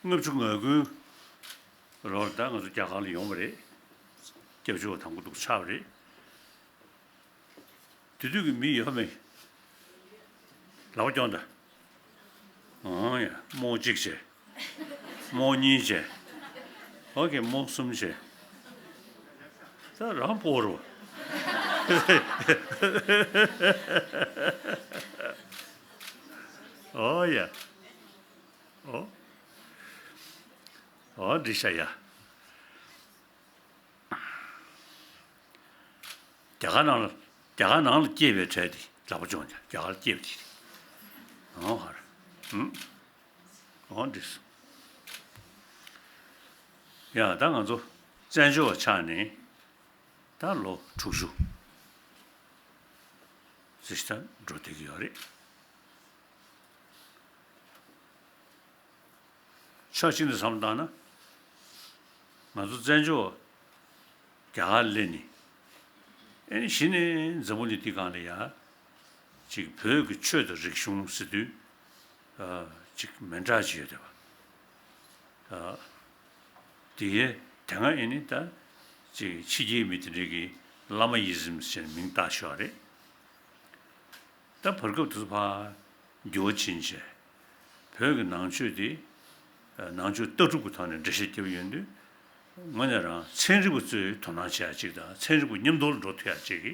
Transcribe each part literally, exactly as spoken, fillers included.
ལྔ་བཅུ་ང་དགུ་ལོར་ད་ང་ཚོ་རྒྱ་གར་ལ་ཡོང་བ་རེད། སྐྱབས་བཅོལ་བ་དང་པོ་འདུག་ཆགས་པ་རེད། དེ་དུས་ཀྱི་མི་ཡོད་མེད་ལག་པ་སྐྱོང་དང་། ཨང་ཡ། རྨོ་གཅིག་བྱས། རྨོ་གཉིས་བྱས། ཨོ་ཁེ། རྨོ་གསུམ་བྱས། ད་རང་སྤོ་རོ། ཨོ་ཡ། ཨོ། ཨོ་འགྲིག་ཤག་ཡ། རྒྱ་གར་ནང་ལ། རྒྱ་གར་ནང་ལ་སྐྱེས་པའི་གྲས་དེ་ལག་པ་སྐྱོང་རྒྱ་རྒྱ་གར་ལ་སྐྱེས་པ་དེ་རེད། ཨོ་ཧར། ཨུམ། ཨོ་འགྲིག་སོང་། ཡ་ད་ང་ཚོ་བཙན་བྱོལ་བ་ཆགས་ནས་ད་ལོ་དྲུག་ཅུ་ཙམ་ཞིག་ད་འགྲོ་བསྡད་ཀྱི་ཡོད་རེད། ཕྱོགས་གཅིག་ནས་བསམ་བློ་བཏང་ན། ང་ཚོ་བཙན་བྱོལ་རྒྱ་གར་སླེབས་ནས། ཨེ་ནི་གཞི་ནས་འཛམ་བུ་གླིང་འདི་སྒང་ལ་ཡ། ཅིག་བོད་ཀྱི་ཆོས་དང་རིག་གཞུང་ཟེར་དུས། ཨ། ཅིག་མི་འདྲ་ཅིག་ཡོད་བསྡད་པ། ཨ། དེ་ཡས་དེ་སྔ་ཨེ་ནི་ད་ཅིག་ཕྱི་རྒྱལ་མི་དེ་འདྲས་ཀྱིས་བླ་མ་ཡི་ཟིམ་ཟེར་ནས་མིང་བཏགས་ཤག་རེད། ད་བར་སྐབས་དེ་ཚོ་ཕར་འགྱུར་བ་ཕྱིན་བྱས། བོད་ཀྱི་ནང་ཆོས་དེ། ནང་ཆོས་ལྟ་གྲུབ་ཀྱི་ཐོག་ནས་འགྲེལ་བཤད་བརྒྱབ་ཡོང་དུས། དངོས་གནས་རང་ཚན་རིག་པ་ཚོས་དོ་སྣང་བྱེད་ཡ་ཅིག་དང་ཚན་རིག་པ་མཉམ་དུ་འགྲོ་ཐུབ་ཡ་ཅིག་གི་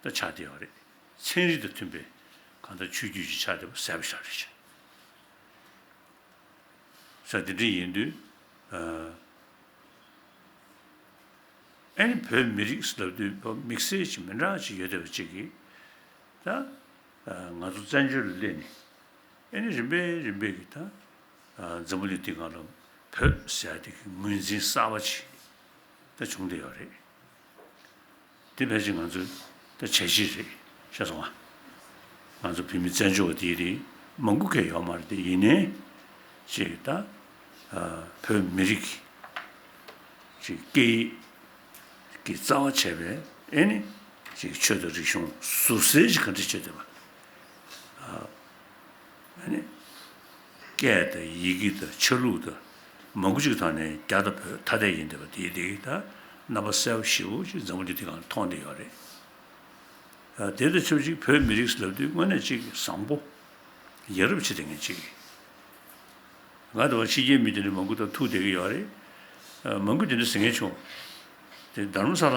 ད་ཆགས་བསྡད་ཡོད་རེད། ཚན་རིག་དང་མཐུན་པའི་གང་ལྟར་ཆོས་བརྒྱུད་ཅིག་ཆགས་བསྡད་པ་གསལ་པོ་ཞིག་རེད་ཤག་ས་དེ་འདྲ་ཡིན་དུས། ཨ། ཨ་ནི་བོད་མི་རིགས་ལབ་དུས་བོད་དམིགས་བསལ་ཅིག་མི་འདྲ་ཅིག་ཡོད་བསྡད་པ་ཅིག་གིས། ད་ང་ཚོ་བཙན་བྱོལ་ལ་སླེབས་ནས། ཨ་ནི་རིམ་པས་རིམ་པས་ཀྱིས་ད་འཛམ་བུ་གླིང་འདི་སྒང་ལ་བོད་ཟེར་ཡ་དེ་གི་ངོས་འཛིན་གསར་པ་ཅིག་ད་བྱུང་བསྡད་ཡོད་རེད། དེ་ཕལ་ཆེར་ང་ཚོའི་ད་བྱས་རྗེས་རེད་ཤག་སོང་ང་། ང་ཚོ་བོད་མི་བཙན་བྱོལ་བ་དེ་རིགས་མང་པོ་གས་ཡོད་མ་རེད་དེ། ཡིན་ནའི་ཅིག་ད་བོད་མི་རིགས་ཀྱི་སྐད་ཡིག་གི་རྩ་བ་བྱས་པའི་ཨེ་ནི་ཅིག་ཆོས་དང་རིག་གཞུང་ཟུར་གསལ་ཅིག་ག་འདྲ་བྱས་བསྡད་པ། ཨ་ནི་སྐད་དང་ཡི་གེ་དང་ཆ་ལུགས་དང་མང་པོ་ཅིག་ཐོག་ནས་རྒྱ་དང་བོད་ཐ་དད་ཡིན་བསྡད་པ་དེ་དེ་ད་རྣམ་པ་གསལ་པོ་ཞེ་པོ་ཅིག་འཛམ་བུ་གླིང་འདི་སྒང་ལ་མཐོང་བསྡད་ཡོད་རེད། ཨ། དེ་དང་ཆབས་ཅིག་བོད་མི་རིགས་ལབ་དུས་དངོས་གནས་ཅིག་བཟང་པོ་ཡ་རབས་བྱེད་བསྡད་མཁན་ཅིག་ང་དང་ཕྱི་རྒྱལ་མི་དེ་འདྲ་མང་པོ་དང་ཐུག་བསྡད་ཀྱི་ཡོད་རེད། ཨ། མང་པོ་དེ་འདྲ་ཟེར་མཁན་བྱུང་། དེ་རྡ་རམ་ས་ལ།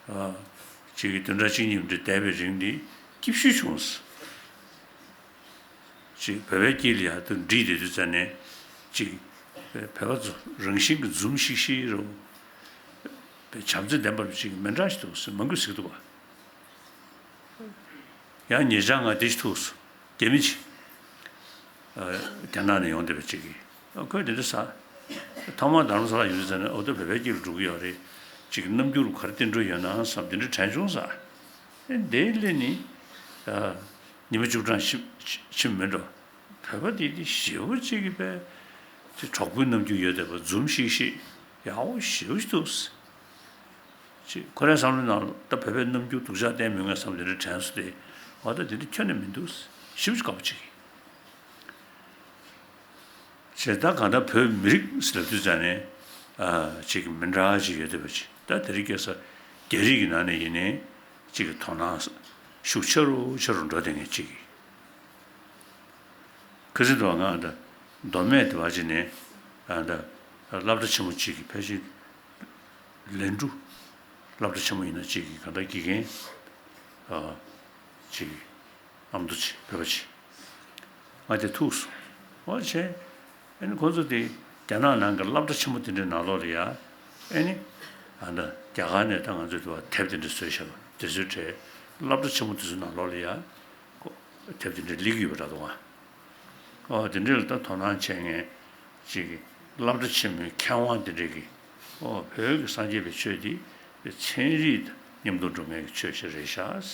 ཨ། ཅིག་གི་བདུན་ཕྲག་གཅིག་གཉིས་འདྲ་བསྡད་པའི་རིང་འདི་སྐྱིད་ཤོས་བྱུང་། ཅིག་བོད་པའི་དཀྱིལ་ལ་ཡ་དུ་འདྲིས་བསྡད་དུས་ཙ་ནས་ཅིག་བོད་པ་ཚོ་རང་བཞིན་གྱི་འཛུམ་ཤིག་ཤིག་རེད། བྱམས་བརྩེ་ལྡན་པ་ཅིག་མི་འདྲ་ཞིག་འདུག་ཟེར་མང་པོས་ཟེར་གྱི་འདུག་བ། ཡང་ཉེ་ཆར་ང་དེ་ཞིག་ཐུག་སོང་། རྒྱ་མི་ཅིག་ཨ། རྒྱ་ནག་ནས་ཡོང་བསྡད་པ་ཅིག་གིས། ཨ། ཁོས་དེ་འདྲ་ཟེར། ཐོག་མར་རྡ་རམ་ས་ལ་ཡོང་དུས་ཙ་ནས་འོ་ད་བོད་པའི་དཀྱིལ་ལ་འགྲོ་གི་ཡོད་རེད། ཅིག་རྣམ་འགྱུར་ག་རེ་བསྟན་འགྲོ་ཡོད་ན་བསམ་དེ་འདྲ་དྲན་བྱུང་ཟེར། ཨེ། དེ་སླེབས་ནས། ཨ། ཉི་མ་བཅུ་གྲངས་ཕྱིན་ཕྱིན་མིན་འགྲོ། བོད་པ་དེ་དེ་ཞེ་པོ་ཅིག་གིས་པས། ཅིག་གྲོགས་པོའི་རྣམ་འགྱུར་ཡོད་བསྡད་པ། འཛུམ་ཤིག་ཤིག་ཡག་པོ་ཞེ་པོ་ཅིག་འདུག་ཅིག་ཁོ་རའི་བསམ་བློའི་ནང་ལ་ད་བོད་པའི་རྣམ་འགྱུར་སྡུག་ཅག་བསྟན་མི་ངེས་བསམ་དེ་འདྲ་དྲན་སོང་སྟེ། འོ་ད་དེ་འདྲ་ཁྱོན་ནས་མི་འདུག་ཞེ་པོ་ཅིག་དགའ་པོ་ཅིག་གིས། བྱས་ད་གང་ལྟར་བོད་མི་རིགས་ཟེར་དུས་ཙ་ནས། ཨ། ཅིག་མི་འདྲ་ཅིག་ཡོད་བསྡད་པ་ཅིག་ད་དེ་རིང་ཁ་སང་རྒྱ་རིགས་ཀྱི་ནང་ནས་ཡིན་ནའི་ཅིག་གི་དོ་སྣང་ཤུགས་ཆེ་རུ་ཆེ་རུ་འགྲོ་བསྡད་མཁན་ཅིག་གིས། ཁ་སང་དུ་ང་ད་མདོ་སྨད་དེ་བར་ཕྱིན་ནས། ཨ། ད་སློབ་གྲྭ་ཆེན་མོ་གཅིག་གི་ཕལ་ཆེར་ལན་ཀྲུའུ་སློབ་གྲྭ་ཆེན་མོ་ཡིན་ན་གཅིག་གི་གང་ལྟར་དགེ་རྒན། ཨ། གཅིག་ཨ་མདོ་ཅིག་བོད་པ་ཅིག་ང་དེ་ཐུག་སོང་། འོ་བྱས། ཨ་ནི་ཁོ་ཚོ་དེ་རྒྱ་ནག་ནང་གི་སློབ་གྲྭ་ཆེན་མོ་དེ་འདྲའི་ནང་ལོགས་ལ་ཡ། ཨ་ནི། ཨ། ད་རྒྱ་གར་ནས་ད་ང་ཚོས་དེ་བ་དེབ་དེ་འདྲ་བཟོས་བཞག་པ་དེ་ཚོའི་གྲས་སློབ་གྲྭ་ཆེན་མོ་དེ་ཚོའི་ནང་ལོགས་ལ་ཡ། ཁོ་དེབ་དེ་འདྲ་སླེབས་ཀྱི་ཡོད་པ་འདྲ་འདུག་ཨ། ཨོ་དེ་འདྲ་ལ་ད་དོ་སྣང་བྱེད་མཁན་ཅིག་སློབ་གྲྭ་ཆེན་མོའི་མཁས་དབང་དེ་འདྲས་ཀྱིས། ཨོ་བོད་ཀྱི་སངས་རྒྱས་པའི་ཆོས་འདི་ཚན་རིག་དང་མཉམ་དུ་འགྲོ་མཁན་གྱི་ཆོས་ཤིག་རེད་ཤག་བྱས་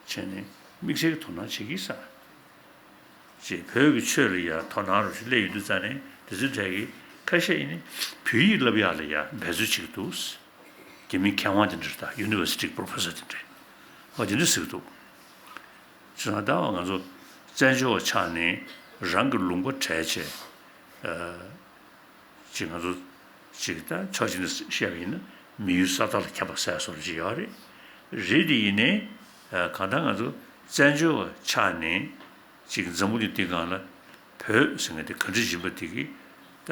ནས་དམིགས་བསལ་གྱི་དོ་སྣང་བྱེད་ཀྱི་ས། ཅེས་བོད་ཀྱི་ཆོས་ལ་ཡང་དོ་སྣང་རུ་སླེབས་ཡོང་དུས་ཙ་ནས་དེ་ཚོའི་གྲས་ཀྱི་ཁ་ཤས་ཡིན་ནི་བོད་ཡིག་བསླབ་ཡག་ལ་ཡང་འབད་རྩོལ་བྱེད་ཀྱི་འདུག་རྒྱ་མིའི་མཁས་དབང་དེ་འདྲ་དང་ཡུ་ནི་ཝར་སི་ཊི་པོ་རོ་ཕེ་སར་དེ་འདྲ་བ་དེ་འདྲ་ཟེར་གྱི་འདུག་བྱས་ཙང་ད་བ་ང་ཚོ་བཙན་བྱོལ་བ་ཆགས་ནས་རང་གི་ལུང་པ་བྲལ་བྱས། ཅིག་ང་ཚོ་ཅིག་ད་ཕྱོགས་གཅིག་ནས་བཤད་པ་ཡིན་ན་མི་ཡུལ་ས་མཐའ་ལ་ཁྱབ་པ་ཟེར་སོགས་ཅིག་ཡོད་རེད། རེད་དེ་ཡིན་ནའི་གང་ལྟར་ང་ཚོ་བཙན་བྱོལ་བ་ཆགས་ནས་ཅིག་འཛམ་བུ་གླིང་འདི་སྒང་ལ་བོད་ཟེར་མཁན་དེ་ག་འདྲ་ཡིན་པ་དེ་གི་ད་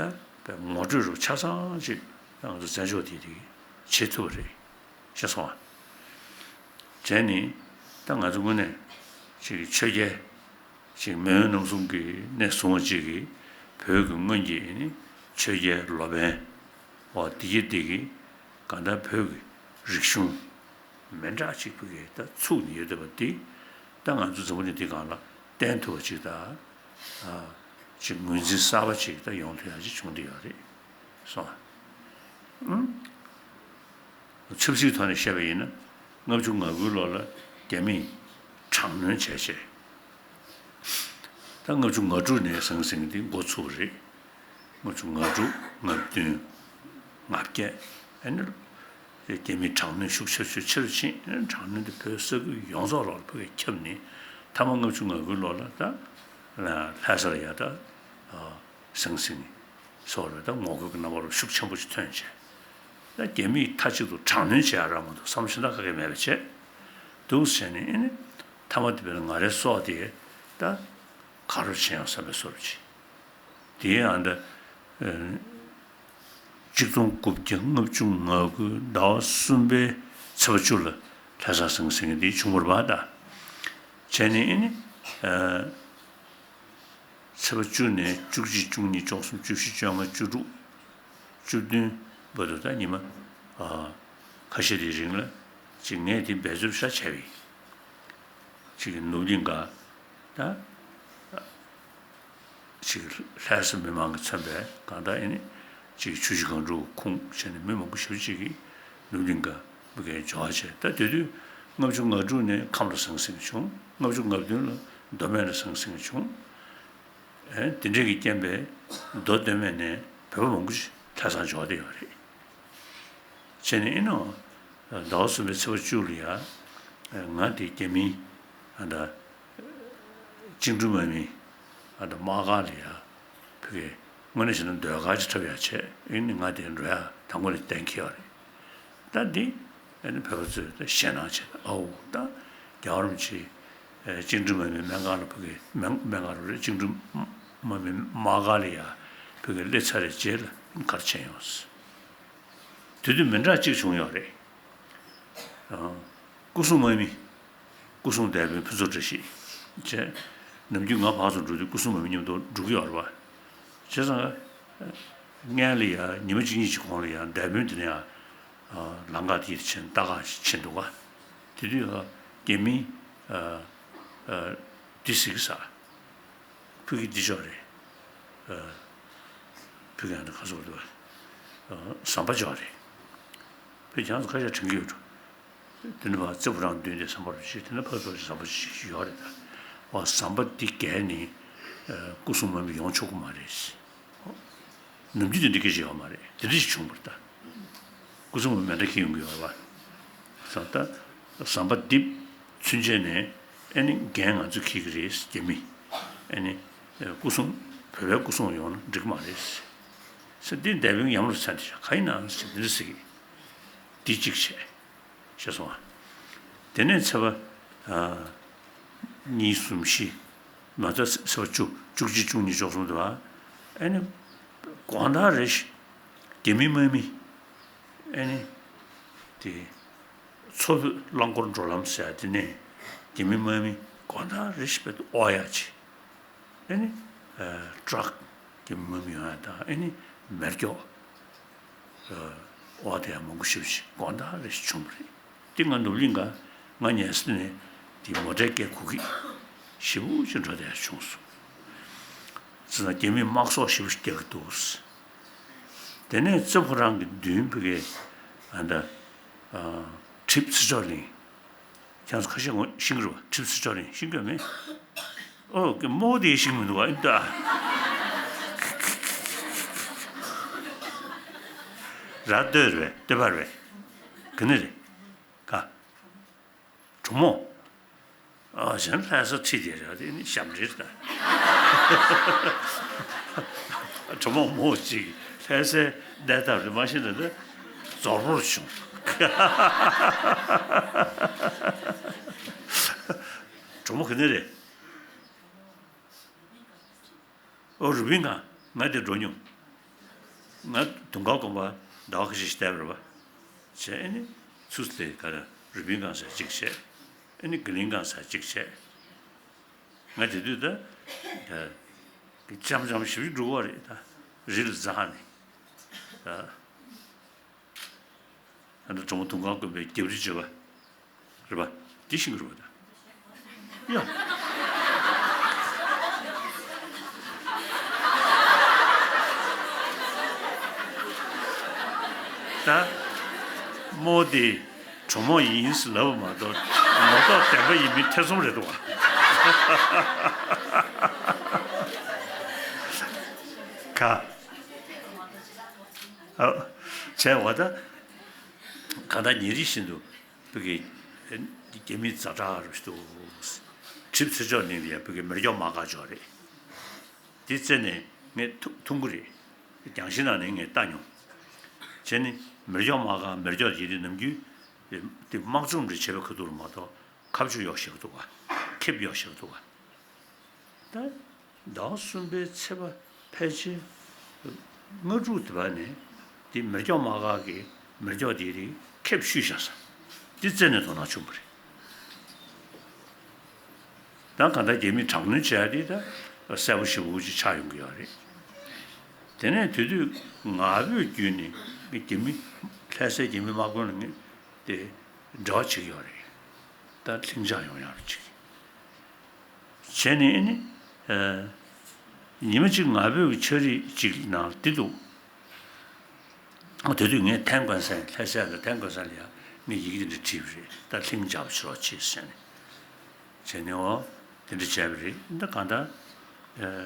ངོ་སྤྲོད་རུ་ཆ་ཚང་ཅིག་ད་ང་ཚོ་བཙན་བྱོལ་དེ་དེ་གི་བྱེད་ཐུབ་པ་རེད། ཤེས་སོང་ཨ། བྱས་ནས་ད་ང་ཚོ་དངོས་གནས་ཅིག་ཆོས་རྒྱལ་ཅིག་མེས་དབོན་རྣམ་གསུམ་གྱི་གནས་བཟུང་བ་ཅིག་གིས་བོད་ཀྱི་སྔོན་གྱི་ནི་ཆོས་རྒྱལ་ལོ་པཎ་འོ་དེ་གི་དེ་གི་གང་ལྟར་བོད་ཀྱི་རིག་གཞུང་མི་འདྲ་ཅིག་བོད་ཀྱི་ད་ཚུགས་ནས་ཡོད་བསྡད་པ་འདི་ད་ང་ཚོ་འཛམ་བུ་གླིང་འདི་སྒང་ལ་བསྟན་ཐུབ་པ་ཅིག་ད་ཅིག་ངོས་འཛིན་གསར་པ་ཅིག་ད་ཡོང་ཐུབ་ཡ་ཅིག་བྱུང་བསྡད་ཡོད་རེད་སོང་ཨ། ཆབ་སྲིད་ཐོག་ནས་བཤད་པ་ཡིན་ན་ལྔ་བཅུ་ང་དགུའི་ལོ་ལ་རྒྱ་མིས་དྲག་གནོན་བྱས་བྱས། ད་ལྔ་བཅུ་ང་དྲུག་ནས་ཟང་ཟིང་འདི་འགོ་ཚུགས་པ་རེད། ལྔ་བཅུ་ང་དྲུག་ང་བདུན་ང་བརྒྱད་ཨ་ནི་རྒྱ་མིས་དྲག་གནོན་ཤུགས་ཆེ་ཤོས་ཆེ་རུ་ཕྱིན། དྲག་གནོན་འདི་བོད་ས་ཁུལ་ཡོངས་རྫོགས་ལ་ཕ་གིར་ཁྱབ་ནས་མཐའ་མ་ལྔ་བཅུ་ང་དགུའི་ལོ་ལ་ད་ལྷ་ས་ལ་ཡ་ད་ཟང་ཟིང་སོགས་ལ་ད་ངོ་རྒོལ་གྱི་རྣམ་པ་རུ་ཤུགས་ཆེན་པོ་ཞིག་ཐོན་བྱས། ད་རྒྱ་མིས་མཐའ་གཅིག་ཏུ་དྲག་གནོན་བྱེད་ཡ་རག་མ་འདུག་བསམ་བློ་ཞེ་དྲག་ག་གེ་མེད་པ་བྱས། འདུག་བྱས་ནས་ཨེ་ནི་མཐའ་མ་དེ་བས་ང་རའི་སྲོག་དེ་ད་ག་རུ་ཕྱིན་ཡང་བསམ་པའི་བཟོ་འདྲ་ཅིག་དེའི་ཨ་ད་ཨ་གཅིག་སྟོང་དགུ་བརྒྱ་ལྔ་བཅུ་ང་དགུ་ཟླ་བ་གསུམ་པའི་ཚེས་པ་བཅུ་ལ་ལྷ་ས་ཟང་ཟིང་འདི་བྱུང་བ་རེད་པ། ད་བྱས་ནས་ཨེ་ནི་ཨ་ཚེས་པ་བཅུ་ནས་བཅུ་གཅིག་བཅུ་གཉིས་བཅུ་གསུམ་བཅུ་བཞི་བཅོ་ལྔ་བཅུ་དྲུག་བཅུ་བདུན་བར་དུ་ད་ཉི་མ་ཨ་ཁ་ཤས་དེའི་རིང་ལ་ཅིག་ངས་དེ་འབད་རྩོལ་ཤ་བྱས་པས་ཅིག་ནོར་གླིང་ག་ད་ཅིག་ལྷ་ས་མི་མང་གིས་མཚོན་པའི་གང་ལྟར་ཨེ་ནི་ཅིག་ཆུ་བཞི་སྒང་དྲུག་ཁུངས་བྱས་ནས་མི་མང་པོ་ཞེ་པོ་ཅིག་གིས་ནོར་གླིང་ག་མི་གའི་འབྱོར་བ་བྱས། ད་དེ་དུས་ལྔ་བཅུ་ང་དྲུག་ནས་ཁམས་ལ་ཟང་ཟིང་བྱུང་། ལྔ་བཅུ་ང་བདུན་ལ་མདོ་སྨད་ལ་ཟང་ཟིང་བྱུང་། ཨེ་དེ་འདྲས་ཀྱི་རྐྱེན་པས་མདོ་སྟོད་སྨད་ནས་བོད་པ་མང་པོ་ཞིག་ལྷ་སར་འབྱོར་བསྡད་ཡོད་རེད། བྱས་ནས་ཨེ་ནོ་ཟླ་བ་གསུམ་པའི་ཚེས་པ་བཅུ་ལ་ཡ་ང་དེ་རྒྱ་མིའི་ཨ་ད་བཅིངས་འགྲོལ་དམག་མི་ཨ་ད་དམག་སྒར་ལ་ཡ་ཕ་གི་དངོས་གནས་བྱས་ན་ཟློས་གར་ཅིག་འཁྲབ་ཡ་བྱས། ཨེ་ནི་ང་དེ་འགྲོ་ཡ་དང་པོ་ནས་གཏན་འཁེལ་བ་རེད། ད་འདི་ཨ་ནི་བོད་པ་ཚོས་ད་ཞེད་སྣང་བྱས་ནས་ཨའོ་ད་རྒྱལ་བ་རིན་པོ་ཆེ་ཨེ་བཅིངས་འགྲོལ་དམག་མི་སྨན་ཁང་ལ་ཕ་གི་སྨན་སྨན་ཁང་རུ་རེད། བཅིངས་འགྲོལ་དམག་མི་དམག་སྒར་ལ་ཡ་ཕ་གི་སླེབས་ཚར་བའི་རྗེས་ལ་ག་རེ་བྱས་ཡོང་། དེ་དུས་མི་འདྲ་གཅིག་བྱུང་ཡོད་རེད། ཨ་སྐུ་སྲུང་དམག་མི་སྐུ་སྲུང་སྡེ་དཔོན་ཕུན་ཚོགས་བཀྲ་ཤིས་བྱས། ནམ་རྒྱུན་ང་ཕར་ཚུར་འགྲོ་དུས་སྐུ་སྲུང་དམག་མི་མཉམ་དུ་འགྲོ་གི་ཡོད་རེད་པ། བྱས་ཙང་ཨ་སྔོན་ལ་ཡ་ཉི་མ་གཅིག་གཉིས་ཀྱི་གོང་ལ་ཡ་སྡེ་དཔོན་དེ་ནས་ཡ་ལམ་ཁ་དེ་ཕྱིན་ལྟ་ག་ཕྱིན་འདུག་ག་དེ་དུས་ཡ་རྒྱ་མི་ཨ་ཨ་འདི་ཟེར་གི་ས། ཕ་གི་འདི་ཅོག་རེད། ཨ་ཕ་གི་ཨ་ནི་ཁ་སོག་རེད་པ། ཨ་ཟམ་པ་ཅོག་རེད། ཕ་གི་ཁྱེད་རང་ཚོ་ཁ་ཤས་དྲན་གི་ཡོད་འགྲོ། དེ་ནི་བ་རྩེ་ཕོ་བྲང་མདུན་དེ་ཟམ་པ་རུ་ཕྱེ། དེ་ནི་ཕ་གི་ཟམ་པ་ཅིག་ཡོད་རེད་ད། བ་ཟམ་པ་འདི་བརྒལ་ནས་ཨ་སྐུ་སྲུང་དམག་མི་ཡོང་ཆོག་གི་མ་རེད། ནམ་རྒྱུན་དེ་འདྲ་སྐད་ཆ་ཡོད་མ་རེད། དེ་འདྲ་ཞིག་བྱུང་བ་རེད་ད། སྐུ་སྲུང་མི་འདྲ་ཁྱེར་ཡོང་གི་ཡོད་རེད་པ། ད་ཟམ་པ་འདི་ཚུན་ཆད་ནས་ཨེ་ནི་འགན་ང་ཚོས་འཁྱེར་གི་རེད། རྒྱ་མི་ཨེ་ནི་སྐུ་སྲུང་བོད་པའི་སྐུ་སྲུང་ཡོང་ན་འགྲིག་གི་མ་རེད་ཟེར། འདི་འདས་པའི་ཡམ་རུ་ཚ་འདི་ཤ་ག་ཡིན་ན་ཟེར་འདི་འདྲ་ཟེར་གི། འདི་གཅིག་བྱས། ཤེས་སོང་ཨ། དེ་ནས་ཚེས་པ་ཨ་གཉིས་གསུམ་བཞི་མ་ཚད་ཚེས་པ་བཅུ་བཅུ་གཅིག་བཅུ་གཉིས་བཅུ་གསུམ་དུ་བ་ཨེ་ནི་དགོང་དག་རེ་ཞིག་རྒྱ་མི་དམག་མི་ཨེ་ནི་དེ་མཚོ་བོད་རླངས་འཁོར་འགྲོ་ལམ་ཟེར་དེ་ནས་རྒྱ་མི་དམག་མི་དགོང་དག་རེ་ཞིག་བེད་དུ་ཨོ་ཡ་ཆེ། ཨེ་ནི་ཨ་ཊྲག་གི་མི་མི་ཡོང་ཡ་དང་ཨེ་ནི་མེ་སྒྱོགས་ཨ་འོག་དེ་ཡང་མང་པོ་ཞེ་པོ་ཅིག་དགོང་དག་རེ་ཞིག་བྱུང་བ་རེད། དེ་ང་ནོར་གླིང་ག་ང་ཉལ་ས་ནས་དེ་མོ་ཊའི་སྐད་གོ་གི་ཞེ་པོ་ཅིག་འགྲོ་དེ་ཡང་བྱུང་སོང་། ཙི་ན་རྒྱ་མིས་དམག་སོགས་ཞེ་པོ་ཅིག་རྒྱག་གི་འདུག་དེ་ནས་རྩེ་ཕོ་བྲང་གི་མདུན་ཕ་གི་ཨ་ད་ཨ་ཁྲི་པ་ཚེ་མཆོག་གླིང་། ཁྱེད་ཚོ་ཁ་ཤས་ངོ་ཤེས་ཀྱི་རེད་པ། ཁྲི་པ་ཚེ་མཆོག་གླིང་ཤེས་ཀྱི་མེད། ཨོ་ཀེ་མོ་དེ་ཤེས་ཀྱི་མི་འདུག་པ། ཨེ་འདུག་ཨ། ར་སྟོད་རེད་པས། སྟོད་པ་རེད་པས། ག་ནས་རེད། ག་གྲོ་མོ། ཨ་གཞན་ལྷ་ས་ཁྲིད་དེ་རེད། དེ་ནི་ཞབས་འདྲེན་རེད། གྲོགས་མོ་མོ་གཅིག་ལྷ་སའི་གནས་སྟངས་རེད་མ་ཤེས་ན་ད་རྫོར་རྫོར་བྱུང་། གྲོགས་མོ་ག་ནས་རེད། ཨོ་རུ་པིན་སྒང་། ང་དེ་འགྲོ་མྱོང་། ང་དུང་དཀར་དགོན་པ་ཟླ་བ་ཁ་ཤས་ཤིག་བསྡད་པ་རེད་པ། བྱས་ཨ་ནི་ཚུར་དེ་ག་རེ་རུ་པིན་སྒང་ཟེར་གཅིག་བྱས། ཨ་ནི་ག་ལིང་སྒང་ཟེར་གཅིག་བྱས། ང་དེ་དུས་ད་ད་འཆམ་འཆམ་ཞིབ་ཞིབ་འགྲོ་བ་རེད་ད། རི་ལ་འཛེགས་ནས་ད། ད་ནི་གྲོགས་མོ་དུང་དཀར་དགོན་པའི་རྒྱབ་རི་བརྗོད་པ་རེད་པ། འདི་ཤེས་ཀྱི་རེད་པ་ད། ཡ། ད་མོ་དེ་གྲོགས་མོ་ཡིན་ཟེར་ལབ་པ་མ་གཏོགས་ལོ་ཏོག་བདེན་པ་ཡིན་མིན་ཐེ་ཚོམ་རེད་འདུག་ག་ག་བྱས་པ་ད། གང་ལྟར་ཉིན་རེ་བཞིན་དུ་བོད་ཀྱི་རྒྱ་མི་ཛ་དྲག་རུ་ཞིག་འདུག་གྲིབ་ཚེ་མཆོག་གླིང་ལ་ཡང་བོད་ཀྱི་མེ་སྒྱོགས་དམག་སྒར་འབྱོར་རེད། དེ་རྩེ་ནས་ངས་ཐུག་ཐུག་གི་རེད། རྒྱང་ཤིང་ནང་ནས་ངས་ལྟ་མྱོང་། བྱས་ནས་མེ་སྒྱོགས་དམག་སྒར་མེ་སྒྱོགས་ཡིན་དུས་ནམ་རྒྱུན་དེ་དམག་སྦྱོང་རེ་བྱེད་པའི་ཁ་ཐུག་ལ་མ་གཏོགས་ཁ་མཆུ་གཡོག་ཤེས་ཀྱི་འདུག་ག་ཁེབས་གཡོག་ཤེས་ཀྱི་འདུག་ག་ད་ཟླ་བ་གསུམ་པའི་ཚེས་པ་ཕལ་ཆེར་ལྔ་དྲུག་དེ་བར་ནས་དེ་མེ་སྒྱོགས་དམག་སྒར་གྱི་མེ་སྒྱོགས་དེ་རིགས་ཁེབས་བཤུས་བཞག་ས། དེ་རྩེ་ནས་དོ་སྣང་བྱུང་བ་རེད། ད་གང་ལྟར་རྒྱ་མི་དྲག་གནོན་བྱས་ཏེ་ད་གསལ་པོ་ཞེ་པོ་ཅིག་ཆགས་ཡོང་གི་ཡོད་རེད། དེ་ནས་དེ་དུས་ང་ཕོད་བརྒྱུད་ནས་རྒྱ་མི་ལྷ་སའི་རྒྱ་མི་དམག་དཔོན་ལ་ངས་དེ་འབྲེལ་བ་བྱེད་ཀྱི་ཡོད་རེད། ད་ལྷིང་འཇགས་ཡོང་ཡག་ཅིག་བྱས་ནས་ཨ་ནི་ཨ་ཉི་མ་གཅིག་ང་ཕོད་ཀྱི་ཆ་རིགས་ཅིག་ནང་འདི་འདུག་ཨ་དེ་དུས་ངས་ཐན་ཀོན་སན་ལྷ་སའི་ལ་ཐན་ཀོན་སན་ལ་ཡང་ངས་ཡི་གེ་འདི་འདྲ་བྲིས་པ་རེད། ད་ལྷིང་འཇགས་པོ་བྱེད་རོགས་བྱེད་ཟེར་ནས། བྱས་ནས་འོ་དེ་འདྲ་བྱས་པ་རེད། ད་གང་ལྟར་ཨ་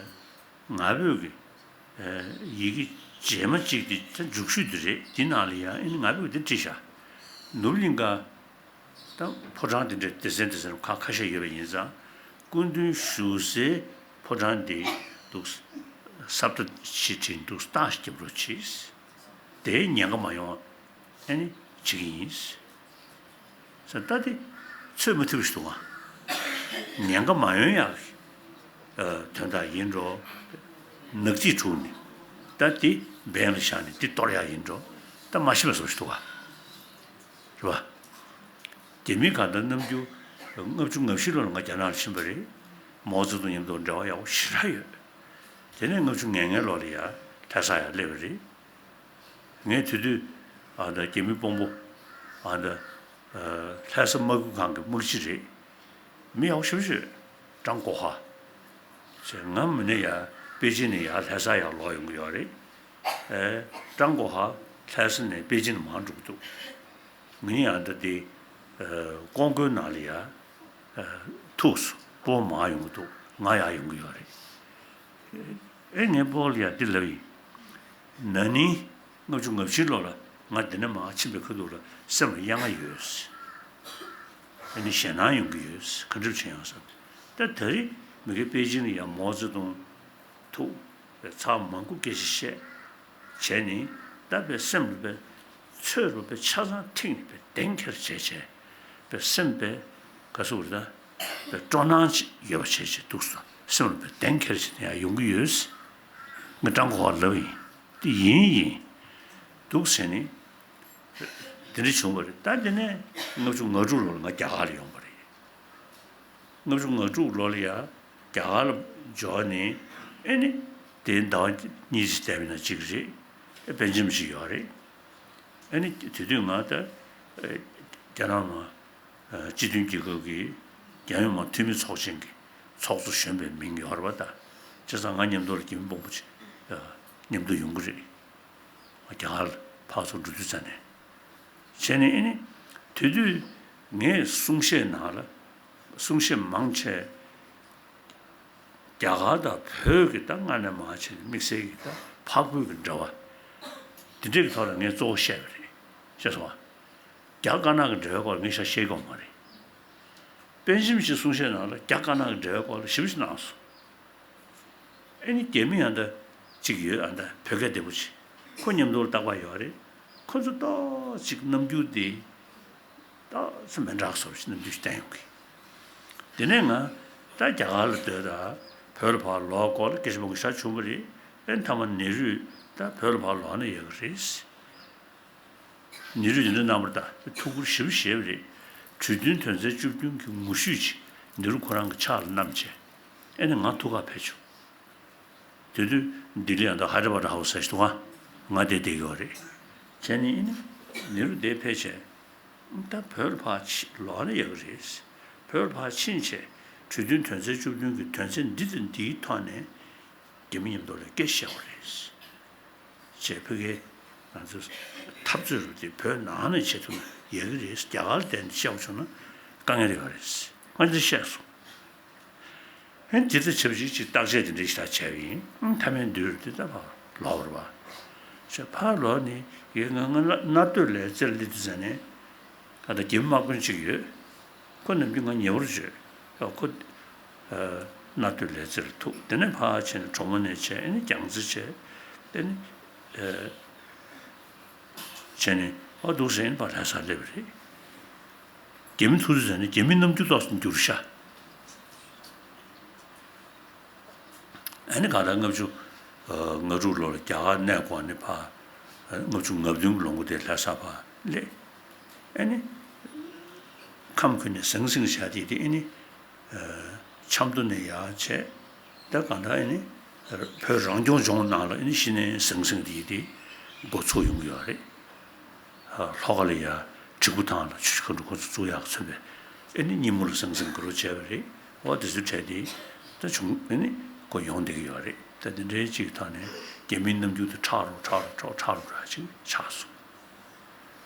ང་ཕོད་ཀྱི་ཨ་ཡི་གེ་རྗེས་མ་གཅིག་དེ་ད་མཇུག་ཤོས་དེ་རེད། དེ་ནང་ལ་ཡང་ཨ་ནི་ང་ཕོད་ཀྱི་དེ་བྲིས་བཞག་ནུབ་གླིང་ག་ད་ཕོ་བྲང་དེ་འདྲའི་སྡེ་ཚན་སྡེ་ཚན་ཁག་ཁ་ཤས་ཡོད་པ་ཡིན་ཙང་། སྐུ་མདུན་བཞུགས་སའི་ཕོ་བྲང་དེ་འདུག་ས་བཀྲ་ཞིག་བྲིས་འདུག་སྟངས་ཤིག་རྒྱབ་རོགས་གྱིས། དེའི་ཉེན་ཁ་མ་ཡོང་བ་ཨ་ནི་བྱེད་ཀྱི་ཡིན། ས་ད་དེ་ཚོད་མ་ཐིག་པ་ཞིག་འདུག་ག་ཉེན་ཁ་མ་ཡོང་ཡག་གི་དོན་དག་ཡིན་འགྲོ། ནག་རྩིས་དྲུག་ནི་ད་དེ་འབེན་ལ་བཞག་ནས་དེ་གཏོར་ཡག་ཡིན་འགྲོ། ད་མ་ཤེས་པ་བཟོ་ཞིག་འདུག་ག་རེད་བ། རྒྱ་མི་གང་ལྟར་ནམ་རྒྱུན་ལྔ་བཅུ་ང་བཞི་ལོ་ལ་ང་རྒྱ་ནག་ལ་ཕྱིན་པ་རེད། མའོ་ཙེ་ཏུང་མཉམ་དུ་འབྲེལ་བ་ཡག་པོ་ཞེ་དྲག་ཡོད། དེ་ནས་ལྔ་བཅུ་ང་ལྔ་ལོ་ལ་ཡ་ལྷ་ས་ཡར་སླེབས་པ་རེད། ངས་དེ་དུས་ཨ་ད་རྒྱ་མི་དཔོན་པོ་ཨ་ད་ལྷ་ས་དམག་ཁུལ་ཁང་གི་དམག་སྤྱི་རེད། མི་ཡག་པོ་ཞེ་པོ་ཅིག་ཀྲང་གོ་ཧྭ། ཅེས་ང་མི་ནས་ཡར་པེ་ཅིན་ནས་ཡར་ལྷ་ས་ཡར་ལོག་ཡོང་གི་ཡོད་རེད། ཨེ། ཀྲང་གོ་ཧྭ་ལྷ་ས་ནས་པེ་ཅིན་མར་འགྲོ་གི་འདུག་ངས་ཡང་ད་དེ་ཨེ་ཀོང་ཀོའི་ནང་ལ་ཡར་ཨེ་ཐུག་སོང་། སྤོ་མར་ཡོང་གི་འདུག་ང་ཡར་ཡོང་གི་ཡོད་རེད། ཨེ་ངས་སྤོ་ལ་ཡར་འདི་ལབ་ཡིན། ན་ནིང་ལྔ་བཅུ་ང་བཞི་ལོ་ལ་ང་འདི་ནས་མར་ཕྱིན་པའི་ཁ་ཐུག་ལ་སེམས་ལ་གཡེང་བ་ཡོད། ཨ་ནི་ཞེད་སྣང་ཡོང་གི་ཡོད། ག་འདྲ་བྱེད་ཡོང་བསམ། ད་ད་རེས་མི་དགེ་པེ་ཅིན་ལ་ཡང་མའོ་ཙེ་ཏུང་ཐུག་པའི་ཚར་མང་པོ་སྐད་ཆ་བཤད། བྱས་ནས་ད་དཔེ་སེམས་ལ་དཔེ་ཚོད་རུ་དཔེ་ཆ་ཚང་ཐིག་ནས་དཔེ་གདེང་འཁེལ་བྱས་བྱས་དཔེ་སེམས་དཔེ་ག་ཟེར་དགོས་རེད། ད་དཔེ་སྤྲོ་སྣང་ཅིག་ཡོད་པ་བྱས་བྱས་འདུག་སོང་། སེམས་ལ་དཔེ་གདེང་འཁེལ་བྱས་ནས་ཡང་ཡོང་གི་ཡོད། ངས་ཀྲང་གོ་ཧྭ་ལབ་ཡིན། དེ་ཡིན་ཡིན། འདུག་ཟེར་ནས་དེ་འདྲ་བྱུང་བ་རེད། ད་དེ་ནས་ལྔ་བཅུ་ང་དྲུག་ལོ་ལ་ང་རྒྱ་གར་ལ་ཡོང་བ་རེད། ལྔ་བཅུ་ང་དྲུག་ལོ་ལ་ཡ་རྒྱ་གར་ལ་འབྱོར་ནས་ཨེ་ནི་དེ་ཟླ་བ་གཉིས་ཙམ་བསྡད་པ་ན་གཅིག་རེད། ཨེ་པེན་ཇི་མ་ཞིག་ཡོད་རེད། ཨེ་ནི་དེ་དུས་ང་ད་ཨེ་རྒྱ་ནག་མ་སྤྱི་མཐུན་རྒྱལ་ཁབ་ཀྱི་རྒྱལ་ཡོངས་མ་འཐུས་མི་ཚོགས་ཆེན་གྱི་ཚོགས་གཙོ་གཞོན་པའི་མིང་ཡོད་རེད་པ། ད་བྱས་ཙང་ང་མཉམ་དུ་ལ་རྒྱ་མི་དཔོན་པོ་ཅིག་མཉམ་དུ་ཡོང་གི་རེད། རྒྱ་གར་ལ་ཕར་ཚུར་འགྲོ་དུས་ཙམ་ནས། བྱས་ནས་ཨེ་ནི་དེ་དུས་ངས་གསུང་བཤད་ནང་ལ་གསུང་བཤད་མང་ཆེ་རྒྱ་གར་དང་བོད་ཀྱི་ད་སྔ་ནས་མར་བྱས་ནས་དམིགས་བསལ་གྱི་ད་འཕགས་བོད་ཀྱི་འབྲེལ་བ་དེ་འདྲའི་གི་ཐོག་ལ་ངས་གཙོ་བོ་བཤད་པ་རེད། ཤེས་སོང་ང་། རྒྱ་དཀར་ནག་གི་འབྲེལ་བའི་སྐོར་ལ་ངས་ཤ་བཤད་ཀྱི་ཡོད་མ་རེད། པེན་ཇི་མ་ཞིག་གསུང་བཤད་ནང་ལ་རྒྱ་དཀར་ནག་གི་འབྲེལ་བའི་སྐོར་ལ་ཞིབ་ཞིབ་གནང་སོང་། ཨེ་ནི་རྒྱ་མི་ཡང་ད་ གཅིག་ཡོད། ཨ་ད་བོད་སྐད་བདེ་པོ་ཅིག་ཁོ་མཉམ་དུ་ལ་རྟག་པར་ཡོད་རེད། ཁོ་ཚོ་ཏོག་ཅིག་རྣམ་འགྱུར་དེ་ཏོག་ཙམ་མི་འདྲ་བཟོ་ཞིག་རྣམ་འགྱུར་ཞིག་བསྟན་ཡོང་གི། དེ་ནས་ང་ད་རྒྱ་གར་ལ་སྡོད་ད་བོད་ལ་ཕར་ལོག་སྐོར་ལ་སྐད་ཆ་མང་པོ་བཤད་བྱུང་བ་རེད། ཨེ་མཐའ་མ་ནེ་རུས་ད་བོད་ལ་ཕར་ལོག་ན་ཡག་གི་རེད། ནེ་རུས་དེ་འདྲ་གནང་བར་ད་ཐུགས་ཁུར་ཞེ་པོ་བཞེས་པ་རེད། གྲོས་མཐུན་དོན་ཚན་བཅུ་བདུན་གྱི་ངོ་བཤུས་ཅིག་ནེ་རུ་ཁོ་རང་གི་ཕྱག་ལ་བསྣམས་བྱས། ཨེ་ནས་ང་ཐུག་ག་ཕེབས་བྱུང་། དེ་དུས་ལྡི་ལི་ཡང་དང་ཧའི་དྲ་བྷ་དྲ་ཧའུ་སི་ཟེར་ཞིག་འདུག་ག་ང་དེ་བསྡད་ཡོད་རེད། བྱས་ནས་ཨེ་ནས་ནེ་རུ་དེ་ཕེབས་བྱས། ད་བོད་ལ་ཕར་ཕྱི་ལོག་ན་ཡག་གི་རེད། བོད་ལ་ཕར་ཕྱིན་བྱས་གྲོས་མཐུན་དོན་ཚན་བཅུ་བདུན་གྱི་དོན་ཚན་འདི་དང་འདིའི་ཐོག་ནས་རྒྱ་མི་མཉམ་དུ་ལ་སྐད་བཤད་དགོས་རེད། ཅེས་ཕ་གིའི་ང་ཚོ་འཐབ་རྩོད་རུ་དེ་བོད་ནང་ནས་བྱེད་ཐུབ་ན་ཡག་གི་རེད། རྒྱ་གར་ལ་བསྡད་ནས་བཤད་དགོས་བྱུང་ན་དཀའ་ངལ་ཡོད་རེད། ང་འདི་བཤད་སོང་། ཧན་ཇི་ལྟར་བྱས་པ་ཞིག་ཅིག་བརྟག་དཔྱད་དེ་འདྲ་ཞིག་ད་བྱས་པ་ཡིན། མཐའ་མའི་མདུན་དེ་ད་ཕར་ལོག་བར་བ། ཞེས་ཕར་ལོག་ནས་ཡོད་ང་ང་གནའ་སྟོད་ལའི་རྩེར་སླེབས་དུས་ཙ་ནས་ད་ལྟ་རྒྱ་མི་དམག་དཔོན་གཅིག་ཡོད། ཁོ་ནམ་རྒྱུན་ང་ཉེ་བར་བརྗོད། ཡ་ཁོ་གནའ་སྟོད་ལའི་རྩེར་ཐུག་དེ་ནས་ཕར་ཕྱིན་ནས་གྲོ་མོ་ནས་བྱས་ཨེ་ནས་རྒྱང་རྩེ་བྱས། དེ་ནས་བྱས་ནས་ཨ་འདུག་ཟེར་ནས་ཕར་ལྷ་སར་སླེབས་པ་རེད། རྒྱ་མི་ཐུག་དུས་ཙ་ནས་རྒྱ་མིའི་རྣམ་འགྱུར་ཏོག་ཙམ་འགྱུར་ཤག་ཨ་ནི་གང་ལྟར་ལྔ་བཅུ་ང་དྲུག་ལོར་རྒྱ་གར་གནས་སྐོར་ནས་ཕར་ལྔ་བཅུ་ང་བདུན་གྱི་ལོ་མགོ་དེར་ལྷ་ས་ཕར་སླེབས། ཨ་ནི་ཁམས་ཁུལ་ནས་ཟང་ཟིང་བྱ་དེ་དེ་ཨ་ནི་ཆབ་མདོ་ནས་ཡར་བྱས། ད་གང་ལྟར་ཨ་ནི་བོད་རང་སྐྱོང་ལྗོངས་ནང་ལ་ཨ་ནི་གཞི་ནས་ཟང་ཟིང་དེ་དེ་འགོ་ཚུགས་ཡོང་གི་ཡོད་རེད། ལྷོ་ཁ་ལ་ཡ་གྲི་གུ་ཐང་ལ་ཆུ་བཞི་མཁའ་འགྲོ་ཁོ་ཚོ་བཙུགས་ཡག་མཚོན་པའི་ཨེ་ནི་སྙི་མོ་ལ་ཟང་ཟིང་གི་རོ་བྱས་པ་རེད། འོ་དེ་ཚོའི་གྲས་དེ་ད་བྱུང་ཨེ་ནི་ཁོ་ཡོང་བསྡད་ཀྱི་ཡོད་རེད། ད་དེ་འདྲའི་ཅིག་ཐོག་ནས་རྒྱ་མིའི་རྣམ་འགྱུར་དེ་ཁྲག་རུ་ཁྲག་རུ་ཁྲག་ཁྲག་རུ་ར་ཅིག་ཆགས་སོང་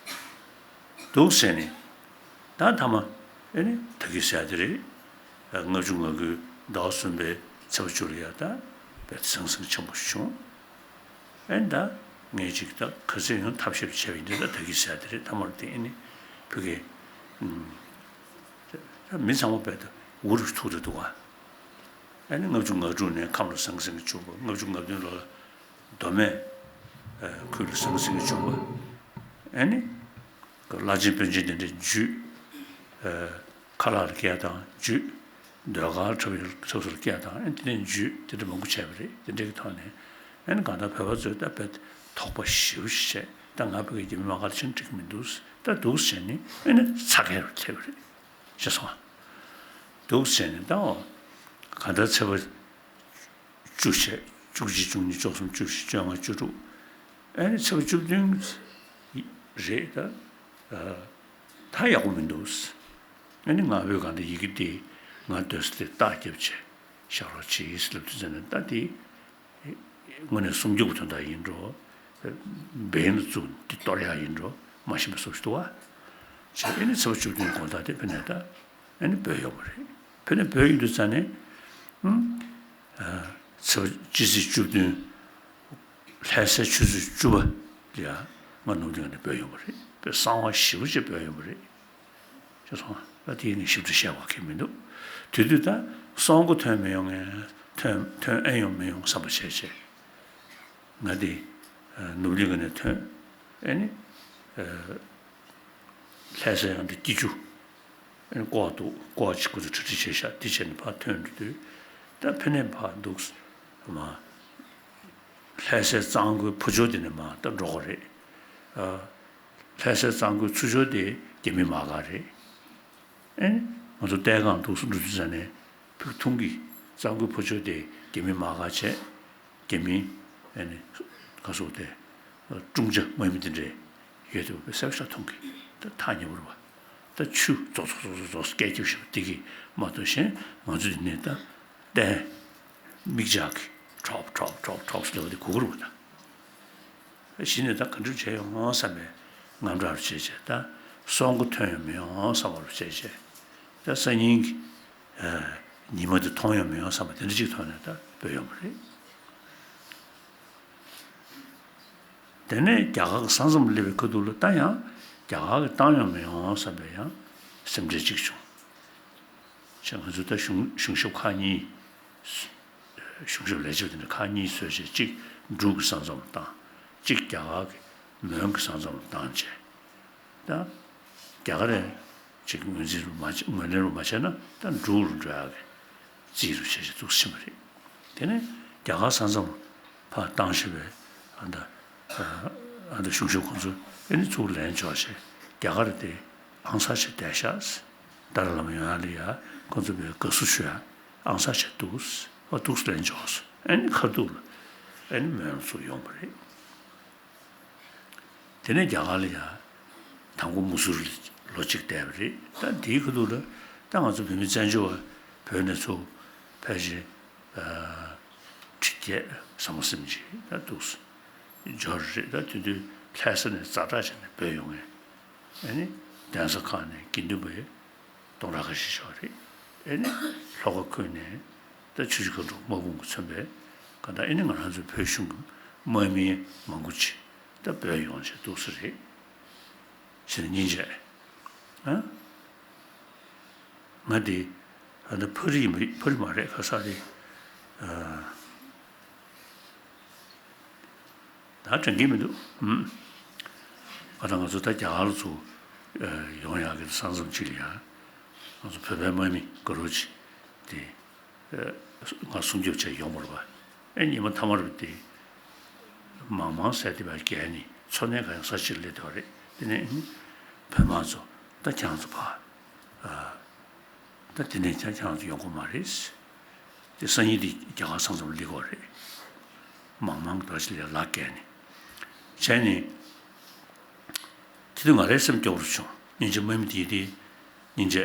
འདུག་ཟེར་ནས། ད་མཐའ་མ་ཨེ་ནི་ད་གི་ཟེར་དེ་རེད། ལྔ་བཅུ་ང་དགུའི་ཟླ་བ་གསུམ་པའི་ཚེས་པ་བཅུ་ལ་ཡ་ད་བས་ཟང་ཟིང་ཆེན་པོ་བྱུང་། ཨེ་ད་ངས་ཅིག་ད་ག་ཚོད་ཡོང་ཐབས་ཤེས་བྱས་པ་ཡིན་དུས་ད་ད་གི་ཟེར་དེ་རེད། ཐ་མར་དེ་ཨེ་ནི་ཕ་གི་ད་མི་ཚང་མ་བས་ད་འུ་རུ་ཐུག་ད་འདུག་ག་ཨེ་ནི་ལྔ་བཅུ་ང་དྲུག་ནས་ཁམས་ལ་ཟང་ཟིང་བྱུང་བ། ལྔ་བཅུ་ང་བདུན་ལོ་ལ་མདོ་སྨད་ཁུལ་ལ་ཟང་ཟིང་བྱུང་བ། ཨེ་ནི་བླ་ཆེན་དཔོན་ཆེན་དེ་འདྲ་འཇུས། ཁ་ལག་ལ་སྐད་དང་འཇུས། ཟློས་གར་འཁྲབ་ཡུལ་འཁྲབ་སར་སྐད་དང་ཨེ་དེ་འདྲ་འཇུས། དེ་འདྲ་མང་པོ་བྱས་པ་རེད། དེ་འདྲ་གི་ཐོག་ནས་ཨེ་ནི་གང་ལྟར་བོད་པ་ཚོས་ད་དཔེ་དོགས་པ་ཞེ་པོ་ཞིག་བྱས། ད་ང་བོད་ཀྱི་རྒྱ་མི་དམག་སྒར་ཕྱིན་འགྲིག་མི་འདུག་ད་འདུག་བྱས་ནས་ཨེ་ནི་ཚ་གྱང་རུ་ཐེབས་པ་རེད། ཤེས་སོང་ང་། འདུག་བྱས་ནས་ད་འོ་གང་ལྟར་ཚེས་པ་བཅུ་བྱས། བཅུ་གཅིག་བཅུ་གཉིས་བཅུ་གསུམ་བཅུ་བཞི་བཅོ་ལྔ་བཅུ་དྲུག་ཨ་ནི་ཚེས་པ་བཅུ་བདུན་རེད་ད། ད་ཡག་པོ་མི་འདུག་ཨ་ནི་ང་བོས་གང་ལྟར་ཡི་གེ་དེ་ང་སྡོད་ས་དེ་རྟགས་བརྒྱབ་བྱས་ཞག་རོགས་བྱེད་ཟེར་ལབ་དུས་ཙམ་ནས་ད་དེ་དངོས་གནས་སྲུང་སྐྱོབ་ཀྱི་དོན་དག་ཡིན་འགྲོ། འབེན་ལ་བཙུགས་འདི་གཏོར་ཡག་ཡིན་འགྲོ་མ་ཤེས་པ་སོགས་ཤིག་འདུག་བ། བྱས་ཨ་ནི་ཚེས་པ་བཅུ་བདུན་དགོང་དག་དེ་ཕ་གི་ནས་ད། ཨ་ནི་བོད་ཡོང་བ་རེད། བོད་ནས་བོད་ཡོང་དུས་ཙ་ནས། ཨུམ། ཨ། ཚེས་པ་སྤྱི་ཚེས་བཅུ་བདུན། ལྷ་སའི་ཆུ་ཚོད་བཅུ་པ་ལ་ང་ནུབ་གླིང་ནས་བོད་ཡོང་བ་རེད། དཔེ་གསང་བ་ཞེ་པོ་ཅིག་བོད་ཡོང་བ་རེད། ཤེས་སོང་ང་། ད་དེ་ནི་ཞིབ་ཏུ་བཤད་དགོས་ཀྱི་མི་འདུག་དེ་དུས་ད་སྲོག་མགོ་ཐོན་མི་ཡོང་ངས་ཐོན་ཐོན་ཨེ་ཡོང་མི་ཡོང་བསམ་པ་བྱས་བྱས། ང་དེ་ནུབ་གླིང་ནས་ཐོན། ཨེ་ནི། ལྷ་སའི་ཡང་དུ་སྐྱིད་ཆུ། ཨེ་ནི་ཀོ་བ་འདུག་ཀོ་བ་གཅིག་ཁོ་ཚོ་གྲ་སྒྲིག་བྱས་ཤག་དེ་བྱས་ནས་ཕར་ཐོན་འགྲོ་དུས། ད་ཕ་གི་ནས་ཕར་འདུག་མ། ལྷ་སའི་གཙང་པོའི་ཕོ་ཕྱོགས་དེ་ནས་མར་ད་འགྲོ་དགོས་རེད། ཨ། ལྷ་སའི་གཙང་པོའི་ཚུར་ཕྱོགས་དེ་རྒྱ་མི་དམག་སྒར་རེད། ཨེ་ནི་ང་ཚོ་ལྟས་ཁང་འདུག་སེ་འགྲོ་དུས་ཙ་ནས་ཕུགས་མཐོང་གི་གཙང་པོའི་ཕོ་ཕྱོགས་དེ་རྒྱ་མི་དམག་སྒར་བྱས། རྒྱ་མི་ཨེ་ནི་ག་སོགས་དེ་ཀྲུང་ཅ་དམག་མི་དེ་འདྲས་ཡོད་དེ་བས་གསལ་པོ་ཞིག་མཐོང་གི། ད་ཐག་ཉེ་པོ་རེད་བ། ད་ཆུ་རྫོག་རྫོག་རྫོག་རྫོག་རྫོག་སྐད་རྒྱབ་བཞིན་པ་དེ་གིས་མ་གཏོགས་གཞན་ང་ཚོ་འདི་ནས་ད་ལྟས་མིག་ལྕགས་ཀྱིས་ཁྲོབ་ཁྲོབ་ཁྲོབ་ཁྲོབ་ཟེར་ལབ་པ་དེ་གོ་གི་རེད་བ་ད། གཞི་ནས་ད་ག་འདྲ་བྱས་ཡོང་བསམ་པའི་དངངས་སྐྲག་རུ་བྱས་བྱས། ད་སྲོག་མགོ་ཐོན་ཡོང་མི་ཡོང་བསམ་པ་རུ་བྱས་བྱས། ད་སང་ཉིན་གྱི་ཉི་མ་དེ་མཐོང་ཡོང་མི་ཡོང་བསམ་པ་དེ་འདྲ་ཅིག་ཐོག་ནས་ད་བོད་ཡོང་བ་རེད། དེ་ནས་རྒྱ་གར་གྱི་ས་མཚམས་སླེབས་པའི་ཁ་ཐུག་ལ་ད་ཡང་རྒྱ་གར་གྱིས་བཏང་ཡོང་མི་ཡོང་བསམ་པའི་ཡང་སེམས་ཁྲལ་ཅིག་བྱུང་། བྱས་ང་ཚོ་ད་གཞུང་གཞུང་ཞབས་ཁག་གཉིས། གཞུང་ཞབས་ལས་བྱེད་དེ་འདྲ་ཁག་གཉིས་བཟོས་བྱས་གཅིག་ འབྲུག་གི་ས་མཚམས་ལ་བཏང་། གཅིག་རྒྱ་གར་གྱི་མོན་གྱི་ས་མཚམས་ལ་བཏང་བྱས། ད་རྒྱ་གར་རེད་ཅིག་ངོས་འཛིན་རུ་མ་བྱས། ངོས་ལེན་རུ་མ་བྱས་ན་ད་འབྲུག་རུ་འགྲོ་ཡག་གི་རྩིས་རུ་བྱས་བྱས་འདུག་ཕྱིན་པ་རེད། དེ་ནས་རྒྱ་གར་ས་མཚམས་ཕར་བཏང་ཤེས་པའི་ཨ་ད་ཨ་ད་གཞུང་ཞབས་ཁོང་ཚོས་ཨེ་ནི་ཚུར་ལེན་འཇོག་བྱས། རྒྱ་གར་དེ་ཨང་གསར་བྱས་བསྡད་ཤག་ཏཱ་ལའི་བླ་མ་ཡོང་ཡག་ལ་ཡ་ཁོང་ཚོ་བས་དགའ་བསུ་ཞུ་ཡ་ཨང་གསར་བྱས་འདུག་ཨ་འདུག་ལེན་འཇོག་སོང་། ཨེ་ནི་ཁ་ཐུག་ལ་ཨེ་ནི་མོན་ལ་ཚུར་ཡོང་བ་རེད། དེ་ནས་རྒྱ་གར་ལ་ཡ་དང་པོ་མུ་སུ་རི་ལ་ལོ་གཅིག་བསྡད་པ་རེད། ད་དེའི་ཁ་ཐུག་ལ་ད་ང་ཚོ་བོད་མི་བཙན་བྱོལ་བ་བོད་ནས་ཚུར་ཕལ་ཆེར་ཁྲི་བརྒྱད་ཟམ་པ་ཟིན་ཅིག་ད་འདུག་འབྱོར་རེད། ད་དེ་དུས་ལྷ་ས་ནས་ཛ་དྲག་བྱས་ནས་བྲོས་ཡོང་ངས། ཨེ་ནི་གདན་ས་ཁག་ནས་དགེ་འདུན་པའི་སྟོང་ཕྲག་ཁ་ཤས་ཤིག་རེད། ཨེ་ནི་ལྷོ་ཁ་ཁུལ་ནས་ད་ཆུ་བཞི་སྒང་དྲུག་དམག་དཔུང་གིས་མཚོན་པའི་ག་ད་ཨེ་ནི་ང་རང་ཚོའི་བོད་གཞུང་གི་དམག་མི་མང་པོ་ཅིག་ད་བྲོས་ཡོང་བྱས་འདུག་ས་རེད། ཟེར་ནས་སྙིང་རྗེ། ཨ། ང་འདི་ཨ་ད་ཕ་རི་ཡིན་པ་ཕ་རི་མ་རེད། ག་ས་རེད། ཨ། ད་དྲན་གྱི་མི་འདུག་ཨུམ། ཨ་ད་ང་ཚོ་ད་རྒྱ་གར་ལ་ཚུར་ཨ་ཡོང་ཡག་གི་ས་མཚམས་གཅིག་ལ་ཡ། ང་ཚོ་བོད་པའི་དམག་མི་དགའ་རབ་ཅིག་དེ་ཨ་ང་སྲུང་སྐྱོབ་བྱས་ཡོང་བ་རེད་པ། ཨེ་ཉི་མ་མཐའ་མ་རེད་པ། དེ་མང་མང་ཟས་དེ་བས་བརྒལ་ནས་འཚོ་གནས་གང་ཡང་ས་ཕྱིར་སླེབས་བསྡད་པ་རེད། དེ་ནས་ཨ་ནི་བོད་དམག་ཚོ་ད་ཁྱེད་རང་ཚོ་ཕར་ཨ། ད་དེ་ནས་ཀྱང་ཁྱེད་རང་ཚོ་ཡོང་གི་མ་རེད། དེ་སང་ཉིན་དེ་རྒྱ་གར་ས་མཚམས་སླེབས་ཀྱི་ཡོད་རེད། མང་མང་ག་ཞིག་ལ་ལག་བཀལ་ནས། བྱས་ནས། དེ་དུས་ང་རའི་སེམས་སྐྱོ་པོ་བྱུང་། སྙིང་རྗེ། དམག་མི་དེ་དེ་སྙིང་རྗེ།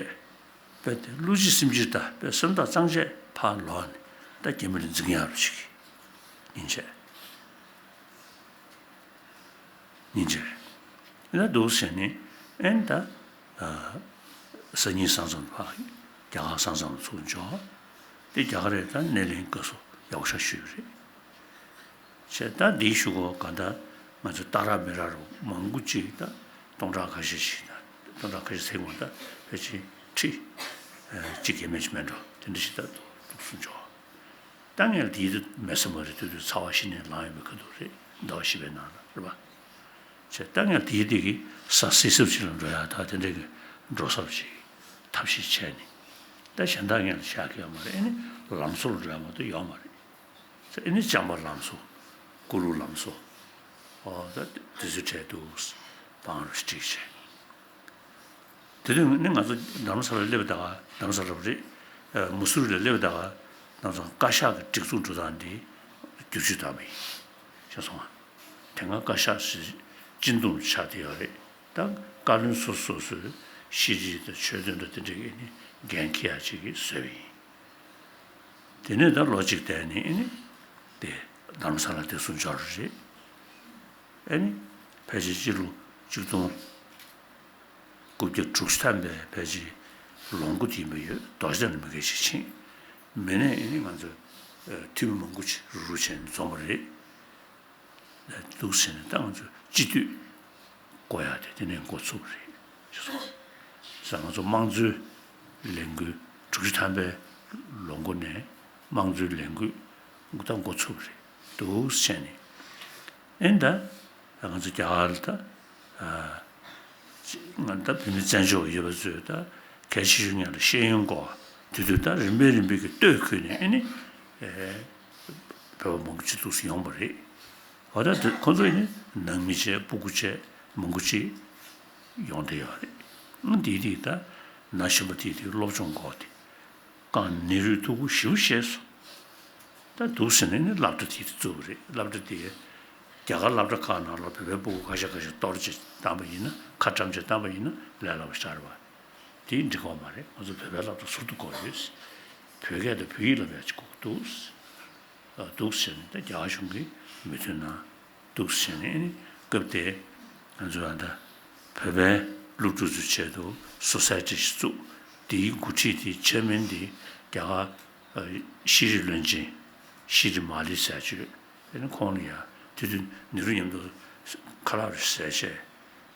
དཔེ་དེ་བློ་གཅིག་སེམས་གཅིག་ད་དཔེ་སེམས་ཐག་གཙང་བཅད་ཕར་ལོག་ནས་ད་རྒྱ་མི་ལ་འཛིང་ཡག་རུ་ཞིག་སྙིང་རྗེ། སྙིང་རྗེ། ཡིན་ན་འདུག་ཟེར་ནས་ཨེ་ནི་ད། ཨ། སང་ཉིན་ས་མཚམས་ཕར་རྒྱ་གར་ས་མཚམས་ལ་ཚུར་འབྱོར། དེ་རྒྱ་གར་རེད། ད་སྣེ་ལེན་བཀའ་ཟུར་ཡག་པོ་ཞིག་ཞུས་པ་རེད། བྱས་ད་འདིའི་གཞུག་གུ་ག་ད་ང་ཚོ་སྟག་ར་མི་ར་རུ་མང་པོ་ཅིག་ད་སྟོང་ཕྲག་ཁ་ཤས་ཤིག་ད་སྟོང་ཕྲག་ཁ་ཤས་ཟེར་གྱི་མ་རེད། ད་ཕལ་ཆེར་ཁྲི་ཨ་གཅིག་གི་མེད་ཅིག་མེད་འགྲོ། དེ་འདྲ་ཞིག་ད་འདུག་སེ་འབྱོར། ད་ངས་དེའི་དུས་མལ་ས་མ་རེད། དེ་དུས་ཚ་བ་གཞི་ནས་ལངས་ཡོད་པའི་ཁ་ཐུག་རེད། ཟླ་བ་བཞི་པའི་ནང་ལ་རེད་པ། བྱས་ད་ངས་དེའི་དུས་ཀྱི་ས་བསིལ་ས་ཅིག་ལ་འགྲོ་ཡག་ད་དེ་འདྲ་གི་འགྲོ་ས་ཅིག་ཐབས་ཤེས་བྱས་ནས། ད་གཞན་དག་ངས་ལ་བཞག་གི་ཡོད་མ་རེད། ཨེ་ནི་ལམ་བཟོ་ལ་འགྲོ་ཡག་མ་གཏོགས་ཡོད་མ་རེད། ཨེ་ནི་ལྕང་པ་ལམ་བཟོ། ཀུ་ལུ་ལམ་བཟོ། ཨོ་ད་དེ་ཚོའི་གྲས་འདུག་བང་རུ་བསྒྲིགས་བྱས། དེ་དུས་ནི་ང་ཚོ་རྡ་རམ་ས་ལར་སླེབས་ད་ག་རྡ་རམ་ས་ལ་རེད། ཨ་མུ་སུ་རི་ལ་སླེབས་ད་ག་ང་ཚོ་བཀའ་ཤག་གི་སྒྲིག་འཛུགས་འགྲོ་སྟངས་འདི་བསྒྱུར་བཅོས་བཏང་བ་ཡིན། ཤེས་སོང་ང་། དེ་སྔ་བཀའ་ཤག་ཟེར་སྤྱི་འདོམས་ཆགས་བསྡད་ཡོད་རེད། ད་བཀའ་བློན་སོ་སོ་སོའི་ཤེས་རིག་དང་ཆོས་དོན་དང་དེ་འདྲ་གི་ནི་འགན་འཁྱེར་ཡག་ཅིག་གི་བཟོས་པ་ཡིན། དེ་ནས་ད་ལོ་གཅིག་བསྡད་ནས་ཨེ་ནི་དེ་རྡ་རམ་ས་ལ་དེ་ཚུར་འབྱོར་བ་རེད། ཨེ་ནི་ཕལ་ཆེར་སྤྱི་ལོ་ཆིག་སྟོང་དགུ་བརྒྱ་དྲུག་ཅུ་ཐམ་པའི་ཕལ་ཆེར་ལོ་མགོ་དེ་ཡིན་པ་ཡོད། རྡོ་རྗེ་གདན་ལ་མི་སྒེར་ཞིག་ཕྱིན། མི་ནས་ཨེ་ནི་ང་ཚོ་འཐུས་མི་མང་པོ་ཅིག་རུག་རུག་བྱས་ནས་འཛོམས་པ་རེད། འདུག་ཟེར་ནས་ད་ང་ཚོ་སྤྱི་འཐུས་བསྐོ་ཡག་དེ་དེ་ནས་འགོ་ཚུགས་པ་རེད་ཟེར་སོང་། ང་ཚོ་དམངས་གཙོའི་ལས་འགུལ་དྲུག་ཅུ་ཐམ་པའི་ལོ་མགོ་ནས་དམངས་གཙོའི་ལས་འགུལ་ད་འགོ་ཚུགས་པ་རེད་འདུག་ཟེར་ནས། ཨེ་ད་ང་ཚོ་རྒྱ་གར་ལ་ད་ང་ད་བོད་མི་བཙན་བྱོལ་ཡོད་པ་ཚོས་ད་གལ་ཆེ་ཤོས་ངེད་ལ་ཤེས་ཡོན་དགོས། དེ་དུས་ད་རིམ་པས་རིམ་པས་ཀྱི་སྟོད་ཁུལ་ནས་ཨེ་ནི་བོད་པ་མང་པོ་ཅིག་འདུག་སེ་ཡོང་བ་རེད། འོ་ད་དེ་ཁོ་ཚོ་ནི་ནང་མི་བྱས་སྤུ་གུ་བྱས་མང་པོ་ཅིག་ཡོང་བསྡད་ཡོད་རེད། ཨང་དེའི་དུས་ད་ན་གཞོན་པ་དེའི་དུས་སློབ་སྦྱོང་དགོས་ཏེ་རྐང་ནི་རུས་ཐུག་པོ་ཞེ་པོ་ཤེས་སོང་། ད་འདུག་ཟེར་ནས་ནི་སློབ་གྲྭ་དེ་བཙུགས་པ་རེད། སློབ་གྲྭ་དེ་རྒྱ་གར་སློབ་གྲྭ་ཁག་ནང་ལ་བོད་པའི་སྤུ་གུ་ཁ་ཤས་ཁ་ཤས་གཏོར་བྱས་བཏང་པ་ཡིན་ན་ཁ་བཀྲམ་བྱས་བཏང་པ་ཡིན་ན་ལས་སླ་པོ་ཞིག་རེད་པ། དེ་འགྲིག་གི་མ་རེད། ང་ཚོ་བོད་པའི་སློབ་གྲྭ་ཟུར་དུ་དགོས་ཡོད། བོད་སྐད་དང་བོད་ཡིག་སློབ་ཡག་ཅིག་དགོས་ཀྱི་འདུག་འདུག་ཟེར་ནས་ད་རྒྱ་གར་གཞུང་གིས་མོས་མཐུན་གནང་འདུག་ཟེར་ནས། ཨ་ནི་སྐབས་དེ་ང་ཚོ་ཨ་ད་བོད་པའི་སློབ་ཕྲུག་ཚོའི་ཆེད་དུ་སོ་སའི་ཊི་ཞིག་བཙུགས། དེའི་འགོ་ཁྲིད་དེ་ཆེར་མེན་དེ་རྒྱ་གར་ཤེས་རིག་བློན་ཆེན་ཤི་རི་མ་ལི་ཟེར་ཅིག་ཡོད། ཨ་ནི་ཁོང་ལ་ཡང་དེ་དུས་ནེ་རུ་མཉམ་དུ་ཁ་ལག་རེ་ཟས་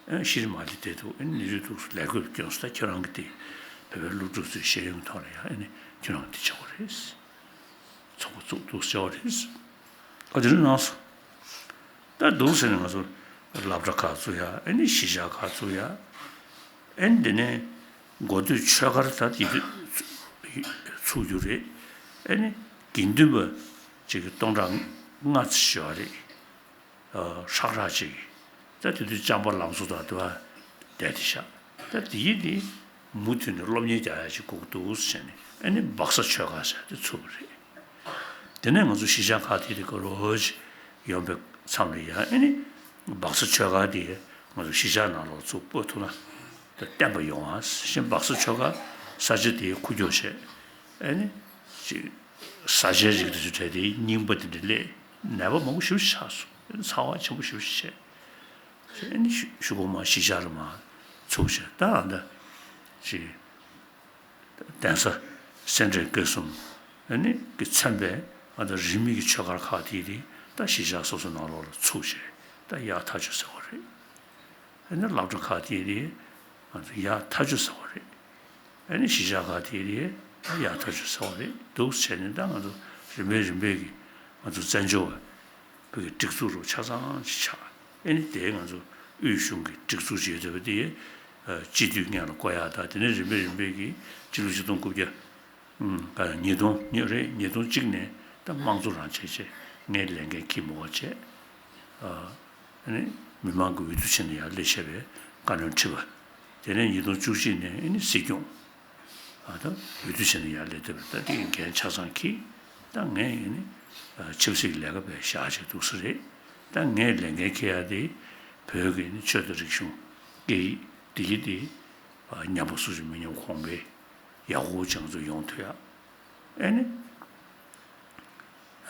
བྱས། ཨ་ཤི་རི་མ་ལི་དེ་འདུག་ཨ་ནི་ནེ་རུས་འདུག་ལས་བགོས་བསྐྱོན་སོང་། ད་ཁྱོད་རང་གི་དེ་བོད་པའི་སློབ་ཕྲུག་ཚོའི་ཤེས་ཡོན་ཐོག་ལ་ཡང་ཨ་ནི་ཁྱོད་རང་གི་དེ་བྱ་བ་རེད། ཚོགས་པ་བཙུགས་འདུག་བྱ་བ་རེད། ཨ་དེ་རིང་གནང་སོང་ ད་འདུག་ཟེར་ནས་ང་ཚོ་སློབ་གྲྭ་ཁག་བཙུགས་ཡ། ཨེ་ནི་གཞིས་ཆགས་ཁག་བཙུགས་ཡ། ཨེ་ནི་དེ་ནས་འགོ་སྟོད་ཆོས་སྒར་ད་དེ་དུས་ཚུགས་རྒྱུ་རེད། ཨེ་ནི་དགེ་འདུན་པ་ཅིག་གི་སྟོང་ཕྲག་ལྔ་ཙམ་ཡོད་རེད། ཨ། ཧྲག་ཧྲག་ཅིག་ད་དེ་དུས་ལྕམ་པ་ལམ་བཟོ་དང་དུ་བ་བསྡད་དེ་ཤག་ད་དེ་ཡིན་དེ་མུ་མཐུད་ནས་སློབ་གཉེར་རྒྱག་ཡ་ཅིག་དགོས་ཀྱི་འདུག་ཟེར་ནས། ཨེ་ནི་སྦག་ས་ཆོས་སྒར་ཟེར་དེ་ཚུགས་པ་རེད། དེ་ནས་ང་ཚོ་གཞིས་ཆགས་ཁག་དེ་དེ་ག་རོ་ཅིག་ཡོང་པའི་མཚམས་ལ་ཡ། ཨེ་ནི་སྦག་ས་ཆོས་སྒར་དེ་ང་ཚོ་གཞིས་ཆགས་ནང་ལོགས་ཚུར་སྤོ་ཐུབ་ན་ད་བརྟན་པ་ཡོང་ཨ་ཞེས། སྦག་ས་ཆོས་སྒར་ས་ཆ་དེ་འཁོར་རྒྱུག་བྱས། ཨེ་ནི་ཅིག་ཟ་ཆས་ཅིག་དེ་ཚོ་བྲལ་ཏེ་རྙིང་པ་དེ་འདྲ་སླེབས། ནད་པ་མང་པོ་ཞེ་པོ་ཅིག་ཆགས་སོང་། ཨེ་ནི་ཚ་བ་ཆེན་པོ་ཞེ་པོ་ཅིག་བྱས། ཨེ་ནི་གཞུག་གཞུག་གུ་མར་གཞིས་ཆགས་ལ་མར་ཚུགས་བྱས། ད་ཨ་ད་ཅིག་གདན་ས་སེ་འབྲས་དགེ་གསུམ་ཨེ་ནི་གིས་མཚོན་པའི་ཨ་ད་རིས་མེད་ཀྱི་ཆོས་སྒར་ཁག་དེ་དེ་ད་གཞིས་ཆགས་སོ་སོ་ནང་ལོགས་ལ་ཚུགས་བྱས། ད་ཡག་ཐག་ཆོད་ཟེར་བ་རེད། ཨེ་ནི་སློབ་གྲྭ་ཁག་དེ་དེ་ང་ཚོ་ཡག་ཐག་ཆོད་ཟེར་བ་རེད། ཨེ་ནི་གཞིས་ཆགས་ཁག་དེ་དེ་ད་ཡག་ཐག་ཆོད་ཟེར་བ་རེད། འདུག་བྱས་ནས་ད་ང་ཚོ་རིམ་པས་རིམ་པས་ཀྱིས་ང་ཚོ་བཙན་བྱོལ་བ་བོད་ཀྱི་སྒྲིག་འཛུགས་རུ་ཆ་ཚང་ཅིག་ཆགས། ཨེ་ནི་དེ་ང་ཚོ་དབུས་གཞུང་གི་སྒྲིག་འཛུགས་ཅིག་ཡོད་བསྡད་པ་དེ། ཨ། སྤྱི་འཐུས་སྔོན་ལ་བསྐོ་ཡག་དང་། དེ་ནས་རིམ་པས་རིམ་པས་ཀྱིས་སྤྱི་ལོ་ཆིག་སྟོང་དགུ་བརྒྱ། ཨ། ཉིས་སྟོང་ཉིས་རེད། ཉིས་སྟོང་གཅིག་ནས་ད་དམངས་གཙོ་རང་བྱས་བྱས། ངས་ལས་འགན་འཁྱེར་མི་འོ་བྱས། ཨ། ཨ་ནི་མི་མང་གི་འོས་བསྡུ་བྱས་ནས་ཡར་སླེབས་བྱས་པའི་བཀའ་བློན་ཁྲི་པ། དེ་ནས་ཉིས་སྟོང་བཅུ་གཅིག་ནས་ཨ་ནི་སྲིད་སྐྱོང་། ཨ། ད་འོས་བསྡུ་བྱས་ནས་ཡར་སླེབས་བསྡད་པ། ད་དེ་འགན་ཆ་ཚང་འཁྱེར། ད་ངས་ཨ་ནི་ཨ་ཆབ་སྲིད་ཀྱི་ལས་ཀ་བྱས་བཞག་བྱས་འདུག་ས་རེད། ད་ངས་ལས་འགན་འཁྱེར་ཡ་དེ་བོད་ཀྱི་ཨ་ནི་ཆོས་དང་རིག་གཞུང་སྐད་ཡིག་འདི་གི་དེ་ཨ་ཉམས་པ་སུ་ཞིག་མི་ཉམས་གོང་འཕེལ་ཡག་པོ་ཅིག་ང་ཚོ་ཡོང་ཐུབ་ཡ། ཨ་ནི་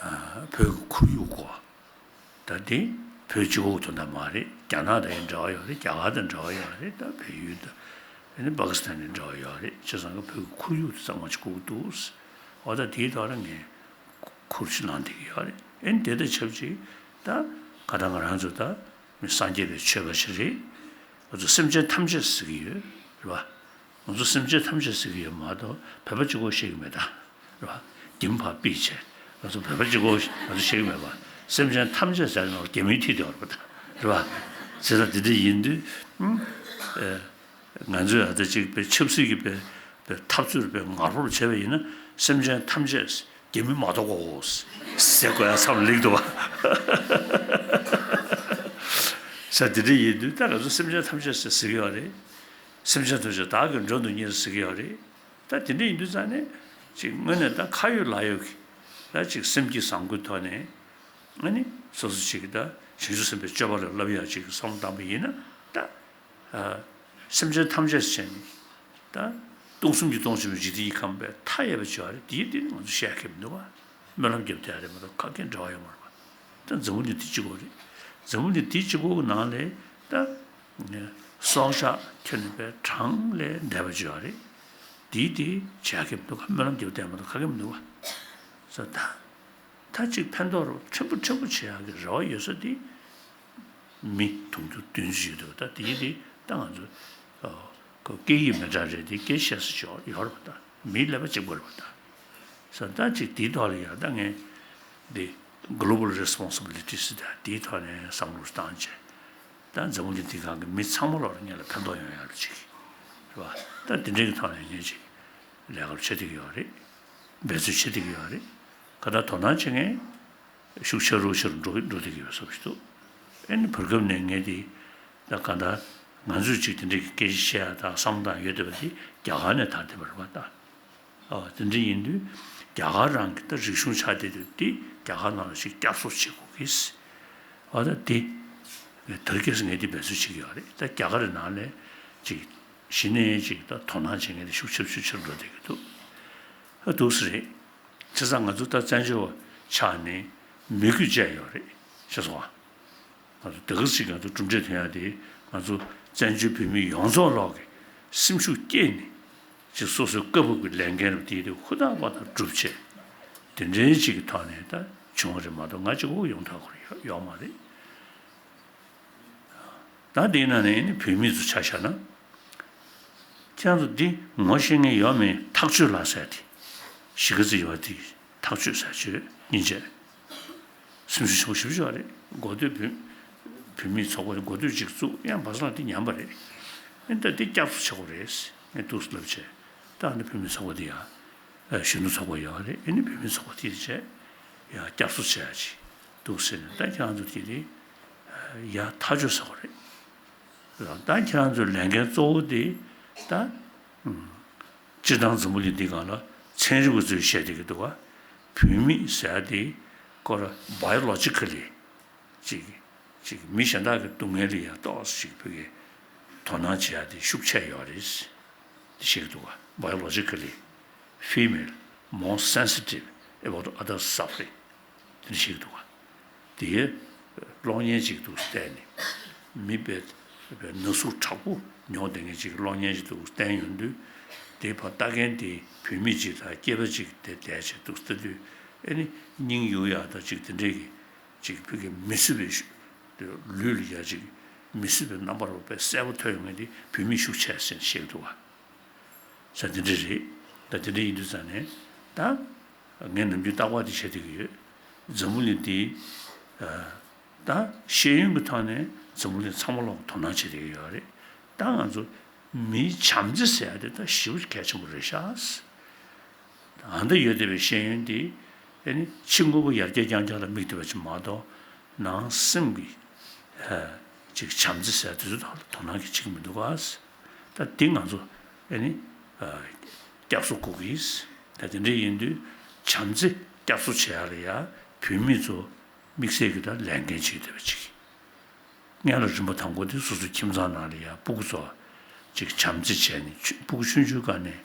ཨ་བོད་ཀྱི་ཁོར་ཡུག་སྐོར། ད་དེ་བོད་གཅིག་པོ་གི་དོན་དག་མ་རེད། རྒྱ་ནག་དང་ཡང་འབྲེལ་བ་ཡོད་རེད། རྒྱ་གར་དང་འབྲེལ་བ་ཡོད་རེད། ད་བལ་ཡུལ་དང་ཨ་ནི་པ་ཀི་སི་ཐན་དང་འབྲེལ་བ་ཡོད་རེད། བྱས་ཙང་ཀ་བོད་ཀྱི་ཁོར་ཡུག་དེ་གཙང་མ་ཅིག་དགོས་ཀྱི་འདུག། འོ་ད་དེའི་ཐོག་ལ་ངས་ཁུར་ཅིག་བླངས་བསྡད་ཀྱི་ཡོད་རེད། ཨ་ནི་དེ་དང་ཆབས་ཅིག་ད་ག་ད་ང་རང་ཚོ་ད་མི་སངས་རྒྱས་པའི་ཆོས་པ་ཞིག་རེད། ང་ཚོ་སེམས་ཅན་ཐམས་ཅད་ཟེར་གྱི་ཡོད་རེད་པ། ང་ཚོ་སེམས་ཅན་ཐམས་ཅད་ཟེར་གྱི་ཡོད་མ་གཏོགས་བོད་པ་གཅིག་པོ་བཤད་ཀྱི་མེད་ད། རེད་པ། དེ་མ་ཕར་ཕུད་བྱས། ང་ཚོ་བོད་པ་གཅིག་པོ་ང་ཚོ་བཤད་ཀྱི་མེད་པ། སེམས་ཅན་ཐམས་ཅད་ཟེར་ནོར་རྒྱ་མིའི་མཐིལ་དེ་ཡོད་རེད་པ་ད། རེད་པ། བྱས་ཙང་དེ་འདྲ་ཡིན་དུས། ཨ། ང་ཚོས་ཨ་ད་ཅིག་པའི་ཆབ་སྲིད་ཀྱི་པའི་པའི་འཐབ་རྩོད་པའི་ངར་པོར་བྱས་པ་ཡིན་ན། སེམས་ཅན་ཐམས་ཅད་རྒྱ་མི་མ་གཏོགས་གོ་ཟེར་དགོས་ཡ་མཚམས་ལེགས་འདུག་པ། ས་དེ་འདྲ་ཡིན་དུས་ད་ང་ཚོ་སེམས་ཅན་ཐམས་ཅད་ཟེར་ཟེར་གྱི་ཡོད་རེད། སེམས་ཅན་ཐམས་ཅད་བདག་གིས་མགྲོན་དུ་གཉེར་ཟེར་གྱི་ཡོད་རེད། ད་དེ་འདྲ་ཡིན་དུས་ཙང་ནས་ཅིག་དངོས་གནས་ད་ཁ་ཡོད་ལག་ཡོད་ཀྱི་ད་ཅིག་སེམས་ཀྱི་བཟང་པོའི་ཐོག་ནས། ཨ་ནི་སོ་སོ་ཅིག་གིས་ད་བྱང་ཆུབ་སེམས་དཔའི་སྤྱོད་པ་ལ་བསླབ་ཡག་ཅིག་བསམ་བློ་བཏང་པ་ཡིན་ན། ད་ཨ་སེམས་ཅན་ཐམས་ཅད་ཟེར་ནས་ད་སྟོང་གསུམ་གྱི་སྟོང་ཆེན་པོའི་འཇིག་རྟེན་གྱི་ཁམས་པའི་མཐའ་ཡས་པ་ཅིག་ཡོད་རེད། དེའི་སྟེང་ནས་ང་ཚོ་བཤད་མཁན་མི་འདུག་པ། སྨོན་ལམ་རྒྱབ་བསྡད་ཡ་རེད་མ་གཏོགས་ག་གེ་འབྲེལ་བ་ཡོད་མ་རེད་པ། ད་འཛམ་བུ་གླིང་འདི་གཅིག་པོ་རེད། འཛམ་བུ་གླིང་འདི་གཅིག་པོ་གི་ནང་ལ་ད་སྲོག་ཆགས་ཁྱོན་ནས་པའི་གྲངས་ལས་འདས་པ་ཅིག་ཡོད་རེད། དེའི་དེ་བྱེད་ཡ་གི་མི་འདུག་ག་སྨོན་ལམ་རྒྱབ་བསྡད་མ་གཏོགས་ག་གེ་མི་འདུག་ག་ས་ད། ད་ཅིག་ཕན་ཐོགས་རོགས་ཕྲན་བུ་ཕྲན་བུ་བྱེད་ཡག་གི་རེ་བ་ཡོད་ས་དེ། མི་དུང་ཕྱུར་བདུན་ཅུ་ཡོད་འདུག་ད་དེ་དེ་ད་ང་ཚོ་ཨ་ཁོ་སྐད་ཡིག་མི་འདྲ་རེད་དེ། སྐད་བཤད་ས་ཅིག་ཡོད་རེད་པ། ད་མིའི་ཀླད་པ་གཅིག་པ་རེད་པ། ད་ས་ད་ཅིག་དེའི་ཐོག་ལ་ཡང་ད་ངས་འདི་Global Responsibility ཟེར་ད་དེའི་ཐོག་ནས་བསམ་བློ་བཏང་བྱས། ད་འཛམ་བུ་གླིང་འདི་སྒང་གི་མི་ཚང་མ་ལོག་ལ་ངེད་ལ་ཕན་ཐོགས་ཡོང་ཡག་ལ་ཅིག་རེད་པ། ད་དེ་འདྲའི་གི་ཐོག་ནས་ངས་ཅིག་ལས་ཀ་བྱེད་བསྡད་ཀྱི་ཡོད་རེད། འབད་རྩོལ་བྱེད་བསྡད་ཀྱི་ཡོད་རེད། ག་ད་དོ་སྣང་བྱེད་མཁན་ཤུགས་ཆེ་རུ་ཆེ་རུ་འགྲོ་འགྲོ་བསྡད་ཀྱི་ཡོད་བཟོ་ཞིག་འདུག་ཨ་ནི་བར་སྐབས་ནས་ངས་དེ་ད་ག་ད་ང་ཚོས་ཅིག་དེ་འདྲའི་གི་སྐད་ཆ་བཤད་ཡ་དང་བསམ་བློ་བཏང་ཡ་ཡོད་བསྡད་པ་དེ་རྒྱ་གར་ནས་དར་བསྡད་པ་རེད་པ། ད་ཨ་དེ་འདྲ་ཡིན་དུས་རྒྱ་གར་རང་གི་ད་རིག་གཞུང་ཆགས་བསྡད་དུས་དེ་རྒྱ་གར་ནང་ལ་ཅིག་བསྐྱར་གསོ་བྱེད་དགོས་ཀྱི། ཨ་ད་དེ་དེ་རིང་ཁ་སང་ངས་དེ་འབད་རྩོལ་བྱེད་ཀྱི་ཡོད་རེད། ད་རྒྱ་གར་ནང་ལ་ཅིག་གཞི་ནས་ཅིག་ད་དོ་སྣང་བྱེད་མཁན་དེ་ཤུགས་ཆེ་ཤུགས་ཆེ་རུ་འགྲོ་བསྡད་ཀྱི་འདུག་ཨ་འདུག་སེ་རེད། བྱས་ཙང་ང་ཚོ་ད་བཙན་བྱོལ་བ་ཆགས་ནས་མི་རྒྱུ་བཅས་ཡོད་རེད། ཤེས་སོང་ཨ། ང་ཚོ་དེ་ག་ཅིག་ང་ཚོ་གྲུབ་འབྲས་ཐོན་ཡ་དེ་ང་ཚོ་བཙན་བྱོལ་བོད་མི་ཡོངས་རྫོགས་ལོག་གི་སེམས་ཤུགས་བསྐྱེད་ནས་ཅིག་སོ་སོའི་བཀའ་བབས་ཀྱི་ལས་འགན་རུ་དེ་དེ་ཧུར་ཐག་པ་དང་བསྒྲུབ་བྱས། དེ་འདྲའི་ཅིག་གི་ཐོག་ནས་ད་བྱུང་བ་རེད་མ་གཏོགས་ང་གཅིག་པོ་ཡོང་ཐག་ཁུར་ཡོད་ཡོད་མ་རེད། ད་དེའི་ནང་ནས་ནི་བོད་མི་ཚོ་ཆ་བཞག་ན། ཁྱེད་རང་ཚོ་འདི་ངོ་ཤེས་མཁན་ཡོད་མེད་ཐག་གཅོད་ལ་ཟེར་ཏེ། གཞིས་ཀ་རྩེ་ཡོད་དེ་ཐག་གཅོད་ཟེར་ཆོས་སྙིང་རྗེ། སེམས་ཤུགས་ཆེན་པོ་ཞེ་པོ་ཅིག་ཡོད་རེད། འགོ་སྟོད་བོད་ བུད་མེད་ཚོགས་པ་འགོ་སྟོད་ཅིག་བཙུགས། ཡང་བར་སོང་དེ་ཉམས་པ་རེད། ཨེ་ད་དེ་བསྐྱར་གསོ་བྱེད་དགོས་རེད། ངས་འདུག་སེ་ལབ་བྱས། ད་ཨ་ནི་བུད་མེད་ཚོགས་པ་དེ་ཡང་གཞོན་ནུ་ཚོགས་པ་ཡོད་རེད། ཨེ་ནི་བུད་མེད་ཚོགས་པ་དེ་བྱས་ཡང་བསྐྱར་གསོ་བྱེད་ཡ་ཅིག་འདུག་སེ་ནས། ད་ཁྱེད་རང་ཚོ་དེ་དེ་ཡར་ཐག་གཅོད་ཟེར་དགོས་རེད། ད་ཁྱེད་རང་ཚོའི་ལས་འགན་གཙོ་བོ་དེ་ད་སྤྱིར་བཏང་འཛམ་བུ་གླིང་འདི་སྒང་ལ་ཚན་རིག་པ་ཚོས་བཤད་བསྡད་ཀྱི་འདུག་ག་བུད་མེད་ཟེར་ཡ་དེ་ཁོ་ར་བྷའི་ཡོ་ལོ་ཇི་ཀ་ལི་ཅིག་ཅིག་མི་གཞན་དག་གི་སྡུག་བསྔལ་ལ་ཡང་ཏོག་ཙམ་ཅིག་བོད་ཀྱི་དོ་སྣང་བྱེད་ཡ་དེ་ཤུགས་ཆེ་ཡོད་རེད། དེ་བཤད་ཀྱི་འདུག་ག Biologically female more sensitive about others' suffering. དེ་འདྲ་བཤད་ཀྱི་འདུག་ག་དེའི་གློག་བརྙན་ཅིག་འདུག་བལྟས་ནས། མི་དཔེ་དཔེ་ན་ཟུག་དྲག་པོ་མྱོང་བསྡད་མཁན་ཅིག་གི་གློག་བརྙན་ཅིག་འདུག་བསྟན་ཡོང་དུས། དེ་ཕར་ལྟ་མཁན་དེ་བུད་མེད་ཅིག་དང་སྐྱེས་པ་ཅིག་དེ་བསྡད་བྱས་འདུག་ལྟ་དུས། ཨེ་ནི་སྙིང་གཡུག་ཡག་དང་ཅིག་དེ་འདྲས་ཀྱི་ཅིག་བོད་ཀྱི་མི་སྲིད་པའི་ཤུ་ལུས་ལ་ཡ་ཅིག་མི་སྲིད་པའི་རྣམ་པ་རུ་དཔེ་གསལ་པོ་ཐོན་ཡོང་མཁན་དེ་བུད་མེད་ཤུགས་ཆེ་ཟེར་བཤད་ཀྱི་འདུག་ག་ས་དེ་འདྲ་རེད། ད་དེ་འདྲ་ཡིན་དུས་ཙང་ནས་ད་ངས་ནམ་རྒྱུན་རྟག་པར་དེ་བྱེད་བསྡད་ཀྱི་ཡོད། འཛམ་བུ་གླིང་འདི་ད་ཤེས་ཡོན་གྱི་ཐོག་ནས་འཛམ་བུ་གླིང་ཚང་མ་ལོག་དོ་སྣང་བྱེད་བསྡད་ཀྱི་ཡོད་རེད། ད་ང་ཚོ་མིའི་བྱམས་བརྩེ་ཟེར་ཡ་དེ་ད་ཞེ་པོ་གལ་ཆེན་པོ་རེད་ཤག་ཨ་འདི་ཡོད་བསྡད་པའི་ཤེས་ཡོན་འདི་ཨེ་ནི་ཕྱི་དངོས་པོ་ཡར་རྒྱས་རྐྱང་རྐྱང་ལ་དམིགས་བསྡད་པ་ཅིག་མ་གཏོགས། ནང་སེམས་ཀྱི་ཨ་ཅིག་བྱམས་བརྩེ་ཟེར་དེ་ཚོ་ཐོག་ལ་དོ་སྣང་གི་བྱེད་ཀྱི་མི་འདུག་ག་ད་འདི་ང་ཚོ་ཨེ་ནི་ཨ་བསྐྱར་གསོ་དགོས་ཀྱི། ད་དེ་འདྲ་ཡིན་དུས་བྱམས་བརྩེ་བསྐྱར་གསོ་བྱེད་ཡ་ལ་ཡ་བུད་མེད་ཚོ་དམིགས་བསལ་གྱི་ད་ལས་འགན་བྱེད་བསྡད་པ་ཅིག་སྔོན་ལ་རིམ་པ་དང་པོ་དེ་སོ་སོའི་ཁྱིམ་ཚང་ནང་ལ་ཡ་སྤུ་གུ་ཚོ་ཅིག་བྱམས་བརྩེ་བྱས་ནས་ཆུ་སྤུ་གུ་ཆུང་ཆུང་སྒང་ནས་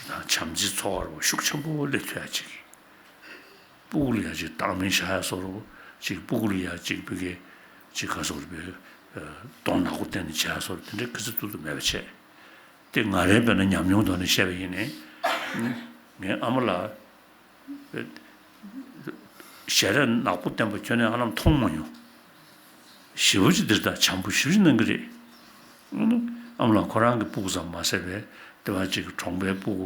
བྱམས་བརྩེའི་འཚོ་བ་རོ་ཤུགས་ཆེན་པོ་སླེབས་ཐུབ་ཡ་ཅིག་སྤུ་གུ་ལ་ཡ་ཅིག་བཏང་སྙོམས་བཞག་ཡ་བཟོ་འདྲ་བོ་ཅིག་སྤུ་གུ་ལ་ཡ་ཅིག་བོད་སྐད་ཅིག་ག་ཟེར་དགོས་རེད་པས། གདོང་ནག་པོ་བསྟན་ནས་བྱས་བཟོ་འདྲ་དེ་འདྲ་ག་ཚོད་ཐུབ་ཐུབ་མེད་པ་བྱས། དེ་ང་རའི་དཔེར་ན་ཉམས་མྱོང་ཐོག་ནས་བཤད་པ་ཡིན་ནའི། ངའི་ཨ་མ་ལགས་ཞལ་རས་ནག་པོ་བསྟན་པ་ཁྱོན་ནས་ཧ་ལམ་མཐོང་མ་མྱོང་། ཞེ་པོ་ཅིག་འདིར་ད་བྱམས་པོ་ཞེ་པོ་ཅིག་གནང་གི་རེད། ཨ་མ་ལགས་ཁོ་རང་གི་སྤུ་གུ་ཙམ་མ་ཟད་པའི་དེ་བ་ཅིག་གྲོང་པའི་སྤུ་གུ་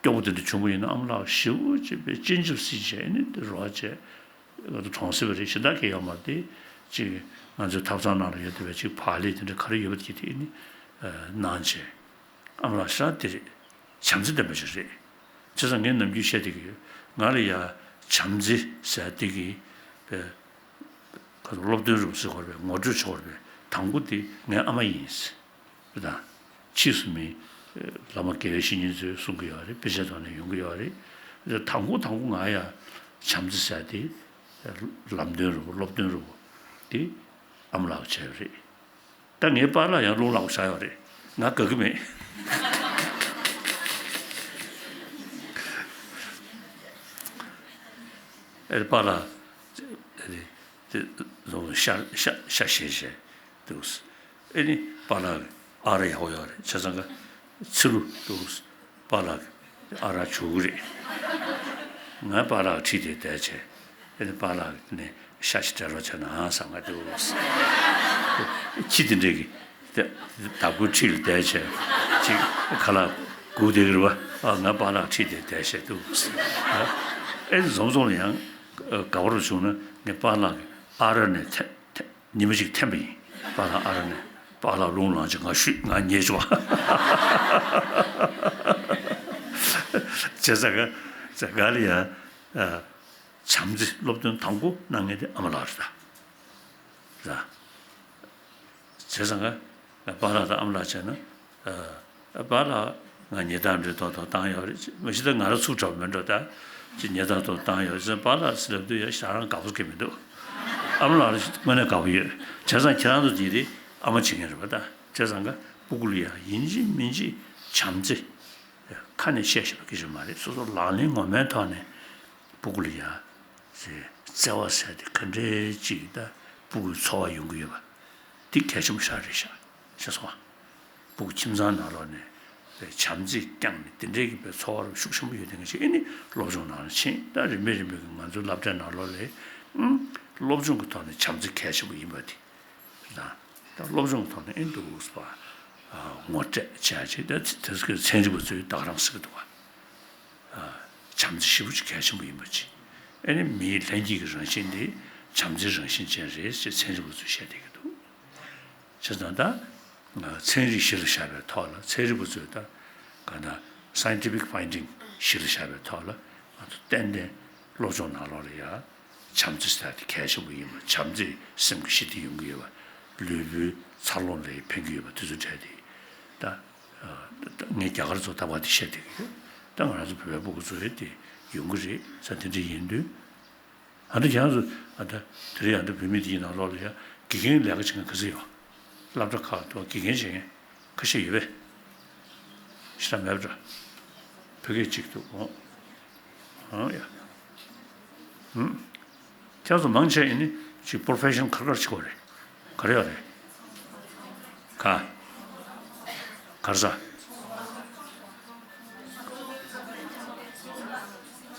སྐྱོ་པོ་དེ་འདྲ་བྱུང་བ་ཡིན་ན་ཨ་མ་ལགས་ཞེ་པོ་ཅིག་པའི་སྤྱན་ཆབ་སྲིད་བྱས་ནས་དེ་རོགས་བྱས། ང་ཚོ་གྲོང་གསེབ་རེད། གཞན་དག་གི་ཡོད་མ་རེད་དེ། ཅིག་ང་ཚོའི་ཐབ་ཚང་ནང་ལ་ཡོད་བསྡད་པའི་ཅིག་བག་ལེབ་དེ་འདྲ་ག་རེ་ཡོད་པ་དེ་དེ་ནི་གནང་བྱས། ཨ་མ་ལགས་ཞེ་དྲག་དེ་རེད། བྱམས་བརྩེ་ལྡན་པ་ཞིག་རེད། བྱས་ཙང་ངས་ནམ་རྒྱུན་བཤད་བསྡད་ཀྱི་ཡོད། ང་ལ་ཡ་བྱམས་བརྩེ་ཟེར་བསྡད་ཀྱི་པའི་ཁ་སློབ་སྟོན་རུ་ཟེར་དགོས་རེད་པས། ངོ་སྤྲོད་བྱེད་དགོས་རེད་པས། དང་པོ་དེ་ངའི་ཨ་མ་ཡིན། དང་། ཕྱིས་སུ་མི་བླ་མ་དགེ་བའི་བཤེས་གཉེན་ཚོས་གསུང་གི་ཡོད་རེད། དཔེ་ཆའི་ཐོག་ནས་ཡོང་གི་ཡོད་རེད། དང་པོ་དང་པོ་ང་ཡ་བྱམས་བརྩེ་ཟེར་དེ་ལམ་སྟོན་རུ་སློབ་སྟོན་རུ་དེ་ཨ་མ་ལགས་བྱས་ཡོད་རེད། ད་ངའི་པཱ་ལགས་ཡང་རླུང་ལངས་པ་ཆགས་ཡོད་རེད། ང་དགའ་གི་མེད། ཨེ་པཱ་ལགས་ཨེ་དེ་ཤ་ཤ་ཤ་བཞེས་བཞེས་འདུག་ཨེ་ནི་པཱ་ལགས་ཨ་ར་ཡག་པོ་ཡོད་རེད། བྱས་ཙང་ཀ་ཚི་ལུ་འདུག་པཱ་ལགས་ཨ་རག་བྱུག་གི་རེད། ང་པཱ་ལགས་ཁྲིད་དེ་བསྡད་བྱས། ཨེ་ནི་པཱ་ལགས་ནས་ཤ་ཞིག་སྤྲད་རོགས་བྱས་ན་བསམ་ག་འདུག་ཁྱི་དེ་འདྲས་ཀྱི་དེ་བདག་པོའི་ཁྲིད་ལ་བསྡད་བྱས་ཅིག་ཁ་ལག་སྒུག་བསྡད་ཀྱི་རེད་པ། ཨ་ང་པཱ་ལགས་ཁྲིད་དེ་བསྡད་བྱས་འདུག་ཨེ་ནི་འཛོམས་འཛོམས་ལ་ཡང་དགའ་པོ་རུ་བྱུང་ན་ངས་པཱ་ལགས་ཀྱི་ཨ་རག་ནས་ཐེ་ཐེ། ཉི་མ་གཅིག་འཐེན་པ་ཡིན། པཱ་ལགས་ཨ་ར་ནས་པཱ་ལགས་རླུང་ལངས་ཅིག་ང་ཤུད་ང་ཉལ་ཅིག་བ། བྱས་ཙང་ཀ་ཙང་ཀ་ལ་ཡ་བྱམས་བརྩེ་སློབ་སྟོན་དང་པོ་གནང་མཁན་དེ་ཨ་མ་ལགས་རེད་ད། ར། བྱས་ཙང་ཀ་པཱ་ལགས་དང་ཨ་མ་ལགས་བྱས་ན། ཨ་པཱ་ལགས་ང་ཉལ་ཐ་འགྲོ་ཐོག་ཐོག་བཏང་ཡོད་རེད། མ་གཞི་ད་ང་རང་ཚུགས་དྲག་མེད་འགྲོ་ད། ཅི་ཉལ་ཐ་ཐོག་བཏང་ཡོད་ཟེར་པཱ་ལགས་ཟེར་ལབ་དུས་ཡ་ཞེ་དྲག་དགའ་པོ་སྐྱེ་མི་འདུག་ཨ་མ་ལགས་ལ་དངོས་གནས་དགའ་པོ་ཡོད། བྱས་ཙང་ཁྱེད་རང་ཚོ་དེ་རེད་ཨ་མ་བྱེད་མཁན་རེད་པ་ད། བྱས་ཙང་ཀ་སྤུ་གུ་ལ་ཡ་ཡིན་གཅིག་མིན་གཅིག་བྱམས་བརྩེ། ཁ་ནས་བཤད་ཤེས་པ་སྐད་ཆ་མ་རེད། སོ་སོ་ལག་ལེན་ངོ་མའི་ཐོག་ནས་སྤུ་གུ་ལ་ཡ། བརྩེ་བ་ཟེར་དེ་ག་འདྲའི་ཅིག་ད་སྤུ་གུའི་འཚོ་བ་ཡོང་གི་ཡོད་པ། འདི་གལ་ཆེན་པོ་ཞེ་དྲག་རེད་ཤག་ཤེས་སོང་ང་། སྤུ་གུ་ཁྱིམ་ཚང་ནང་ལོགས་ནས་བྱམས་བརྩེ་བསྐྱངས་ནས་དེ་འདྲའི་གི་པའི་འཚོ་བ་རུ་ཤུགས་ཆེན་པོ་ཡོད་དེ་འདྲ་ཞིག་ཨེ་ནི་སློབ་སྦྱོང་ནང་ལ་ཕྱིན། ད་རིམ་པས་རིམ་པས་ཀྱི་ང་ཚོའི་སློབ་གྲྭའི་ནང་ལོགས་ལ་ཨང་སློབ་སྦྱོང་གི་ཐོག་ནས་བྱམས་བརྩེ་གལ་ཆེན་པོ་ཡིན་པ་དེ་དང་། ད་སློབ་སྦྱོང་གི་ཐོག་ནས་ཨེ་འདུག་ཟེར་བ་ངོ་སྤྲོད་བྱ་ཆེད་ད་དེ་ཚོ་གི་ཚན་རིག་པ་ཚོས་ད་ག་རང་ཟེར་གི་འདུག་བ། བྱམས་བརྩེ་ཞེ་པོ་ཅིག་གལ་ཆེན་པོ་ཡིན་པ་ཅིག་ཨེ་ནི་མིའི་ལྷན་སྐྱེས་ཀྱི་རང་བཞིན་དེ་བྱམས་བརྩེའི་རང་བཞིན་ཅན་རེད་ཅེས་ཚན་རིག་པ་ཚོས་བཤད་བསྡད་ཀྱི་འདུག་བྱས་ཙང་ད་ཚན་རིག་གཞི་ལ་བཞག་པའི་ཐོག་ལ་ཚན་རིག་པ་ཚོས་ད་ག་ད་scientific finding གཞི་ལ་བཞག་པའི་ཐོག་ལ་ང་ཚོ་ཏན་ཏན་སློབ་སྦྱོང་ནང་ལོགས་ལ་ཡ་བྱམས་བརྩེ་ཟེར་ཡ་དེ་གལ་ཆེན་པོ་ཡིན་པ། བྱམས་བརྩེ་སེམས་ཀྱི་ཞི་བདེ་ཡོང་གི་ཡོད་པ། ལུས་པོའི་འཚར་ལོངས་ལ་ཕན་གྱི་ཡོད་པ། དེ་ཚོ་གྲས་དེ་ད་ངས་རྒྱ་གར་ཚོ་ལྟ་བ་དེ་བཤད་བསྡད་ཀྱི་ཡོད། ད་ང་རང་ཚོ་བོད་པའི་སྤུ་གུ་ཚོ་ཡོད་དེ་ཡོང་གི་རེད་ཟེར། དེ་འདྲ་ཡིན་དུས། ཨ་ད་ཁྱེད་རང་ཚོ་ཨ་ད་དེ་རིང་ཨ་ད་བོད་མི་དེ་ཡིན་ནང་ལོགས་ལ་ཡ་དགེ་རྒན་ལས་ཀ་བྱེད་མཁན་ག་ཚོད་ཡོད། སློབ་གྲྭ་ཁག་ཏུ་དགེ་རྒན་བྱེད་མཁན་ཁ་ཤས་ཡོད་པས། ཤི་ར་མེད་པ་འདྲ། བོད་སྐད་གཅིག་འདུག་ཨོ། ཨོ་ཡ། ཧུམ། ཁྱེད་ཚོ་མང་ཆེ་ཡིན་ནི་ཅིག་profession ག་རེ་ག་རེ་བྱེད་དགོས་རེད། ག་རེ་ཡོད་རེད། ག་ག་རེ་ཟ།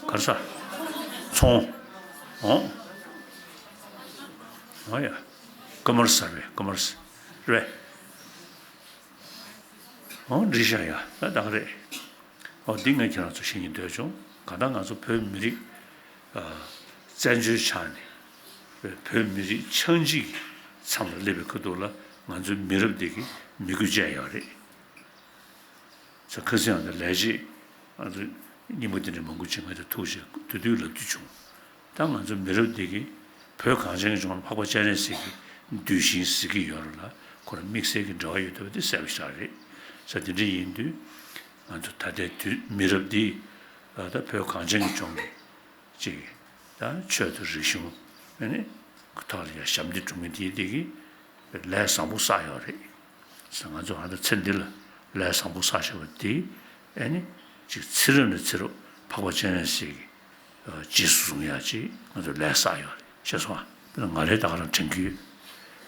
ག་རེ་ཟ། ཚོང་། ཨོ། ཨོ་ཡ། ཀོ་མར་སི་ཟེར་བས། ཀོ་མར་སི་རེད། ཨོ་འགྲིག་ཤག་ཡ། ད་ད་ག་རེད། ཨོ་འདི་ངས་ཁྱེད་རང་ཚོ་ཤེས་ཀྱི་འདོད་བྱུང་། གང་ལྟར་ང་ཚོ་བོད་མི་རིགས་ཨ་བཙན་བྱོལ་ཆགས་ནས་བོད་མི་རིགས་ཆགས་འཇིག་གི་མཚམས་ལ་སླེབས་པའི་ཁ་ཐུག་ལ་ང་ཚོའི་མི་རབས་འདི་གི་མི་དགོས་ཅན་ཡོད་རེད། ས་ཁ་སང་དང་ལས་བྱེད་ང་ཚོ་རྙིང་པ་དེ་འདྲ་མང་པོ་ཅིག་ང་ཚོ་ཐུག་བྱས་དུས་དུས་ལབ་རྒྱུ་བྱུང་། ད་ང་ཚོ་མི་རབས་འདི་གིས་བོད་གངས་ཅན་གྱི་ལྗོངས་ལ་འཕགས་པ་སྤྱན་རས་གཟིགས་ཀྱི་གདུལ་ཞིང་ཟེར་གྱི་ཡོད་རེད་ལ། ཁོ་རང་དམིགས་བསལ་གྱི་འབྲེལ་བ་ཡོད་བསྡད་པ་དེ་གསལ་པོ་ཞིག་རེད། ས་དེ་འདྲ་ཡིན་དུས་ང་ཚོ་ད་ལྟའི་དུས་མི་རབས་འདིས་ད་བོད་གངས་ཅན་གྱི་ལྗོངས་ཀྱི་ཅིག་ད་ཆོས་དང་རིག་གཞུང་ཨ་ནི་ཐོག་ལ་ཡང་ཞབས་འདེགས་སྒྲུབ་མཁན་དེ་དེ་གིས་ལས་བཟང་པོ་བསགས་ཡོད་རེད། ང་ཚོ་ཨ་ད་ཚེ་འདི་ལ་ལས་བཟང་པོ་བསགས་བཞག་པ་དེ་ཨ་ནི་ཅིག་ཚེ་རབས་ནས་ཚེ་རབས་འཕགས་པ་སྤྱན་རས་གཟིགས་ཀྱི་རྗེས་སུ་བཟུང་ཡག་ཅིག་ང་ཚོ་ལས་བསགས་ཡོད་རེད། ཤེས་སོང་ཨ། དཔེར་ན་ང་རང་ད་ག་རང་དྲན་གྱི་ཡོད།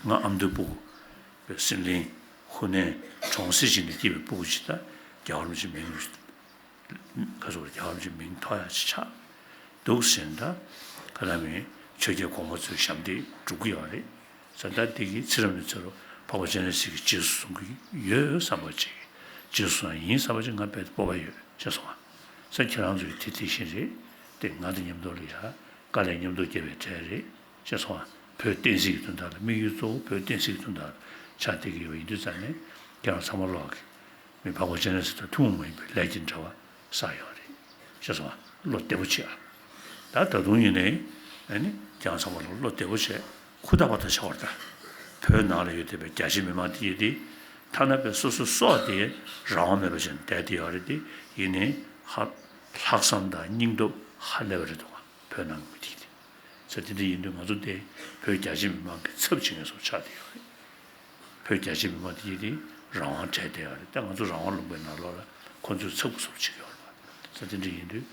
ང་ཨ་མདོའི་སྤུ་གུ། སིམ་ལིང་། ཧུ་ནན། གྲོང་གསེབ་ཅིག་ནས་སྐྱེས་པའི་སྤུ་གུ་ཅིག་ད་རྒྱལ་བ་རིན་པོ་ཆེའི་མིང་ག་ཚོད་རྒྱལ་བ་རིན་པོ་ཆེའི་མིང་ཐོགས་ཡག་ཅིག་ཆགས་འདུག་ཟེར་ན། ད་ག་ལ་མིན་ཆོས་རྒྱལ་གོང་མ་ཚོའི་ཞབས་འདེགས་སྒྲུབ་ཀྱི་ཡོད་རེད། ས་ད་འདི་གི་ཚེ་རབས་ནས་ཚེ་རབས་འཕགས་པ་སྤྱན་རས་གཟིགས་ཀྱི་རྗེས་སུ་བཟུང་གི་ཡོད་བསམ་པ་ཅིག་རྗེས་སུ་བཟུང་ཡིན་བསམ་པ་ཅིག་ང་དཔེ་སྤོབས་པ་ཡོད། ཤེས་སོང་ཨ། ས་ཁྱེད་རང་ཚོས་དེ་དེ་བཞིན་རེད། དེ་ང་དང་མཉམ་དུ་ལ་ཡ་དཀའ་ལས་མཉམ་དུ་བརྒྱབ་པའི་གྲས་རེད། ཤེས་སོང་ཨ། བོད་བསྟན་སྲིད་ཀྱི་དོན་དག་ལ། དམིགས་ཡུལ་གཙོ་བོ་བོད་བསྟན་སྲིད་ཀྱི་དོན་དག་ལ་ཆགས་བསྡད་ཀྱི་ཡོད་པ་ཡིན་དུས་ཙང་ནས་ཁྱེད་རང་ཚང་མ་ལོག་གི་མི་འཕགས་པ་སྤྱན་རས་གཟིགས་དང་ཐུན་མོང་མ་ཡིན་པའི་ལས་ཀྱི་འབྲེལ་བ་བསགས་ཡོད་རེད། ཤེས་སོང་ཨ། བློ་བདེ་པོ་བྱེད་ཨ། ད་ད་དུང་ཡིན་ནའི་ཨ་ནི་ཁྱེད་རང་ཚང་མ་ལོག་བློ་བདེ་པོ་བྱེད། ཧུར་ཐག་པ་ཐག་བྱ་བར་ལྟ། བོད་ནང་ལ་ཡོད་བསྡད་པའི་རྒྱ་ཆེ་མི་མང་དེ་ཡིན་ཏེ། ཐ་ན་པའི་སོ་སོའི་སྲོག་དེ་རང་དབང་མེད་པ་བྱས་ནས་བསྡད་དེ་ཡོད་རེད་དེ། ཡིན་ནའི་ཧ་ལྷག་བསམ་དང་སྙིང་སྟོབས་ཧ་ལས་པ་རེད་འདུག་ག་བོད་ནང་གི་མི་དེ་ཡིན་ཏེ། ས་དེ་འདྲ་ཡིན་དུས་ང་ཚོ་དེ་བོད་རྒྱ་ཆེ་མི་མང་གི་ཚབ་བྱེད་མཁན་སོགས་ཆགས་བསྡད་ཡོད་རེད། བོད་རྒྱ་ཆེ་མི་མང་དེ་ཡིན་ཏེ་རང་དབང་བྲལ་བསྡད་ཡོད་རེད། ད་ང་ཚོ་རང་དབང་ལུང་པའི་ནང་ལོགས་ལ་ཁོ་ཚོས་ཚབ་ཀྱི་བཟོ་འདྲ་བྱེད་ཀྱི་ཡོད་རེད་པ། ས་དེ་འདྲ་ཡིན་དུས་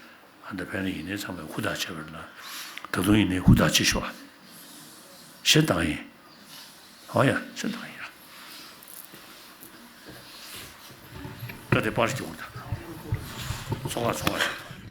ཨ་ད་ཕན་ནི་ཡིན་ནའི་ཚང་མས་ཧུར་ཐག་བྱས་པ་ལ་ད་དུང་ཡིན་ནའི་ཧུར་ཐག་བྱེད་ཤོག་ཨ། ཞེ་དྲག་ཡིན། ཨོ་ཡ། ཞེ་དྲག་ཡིན་ཡ། ད་དེ་པར་སྐྱོར་ད། ཚོགས་ཁག་ཚོགས་ཁག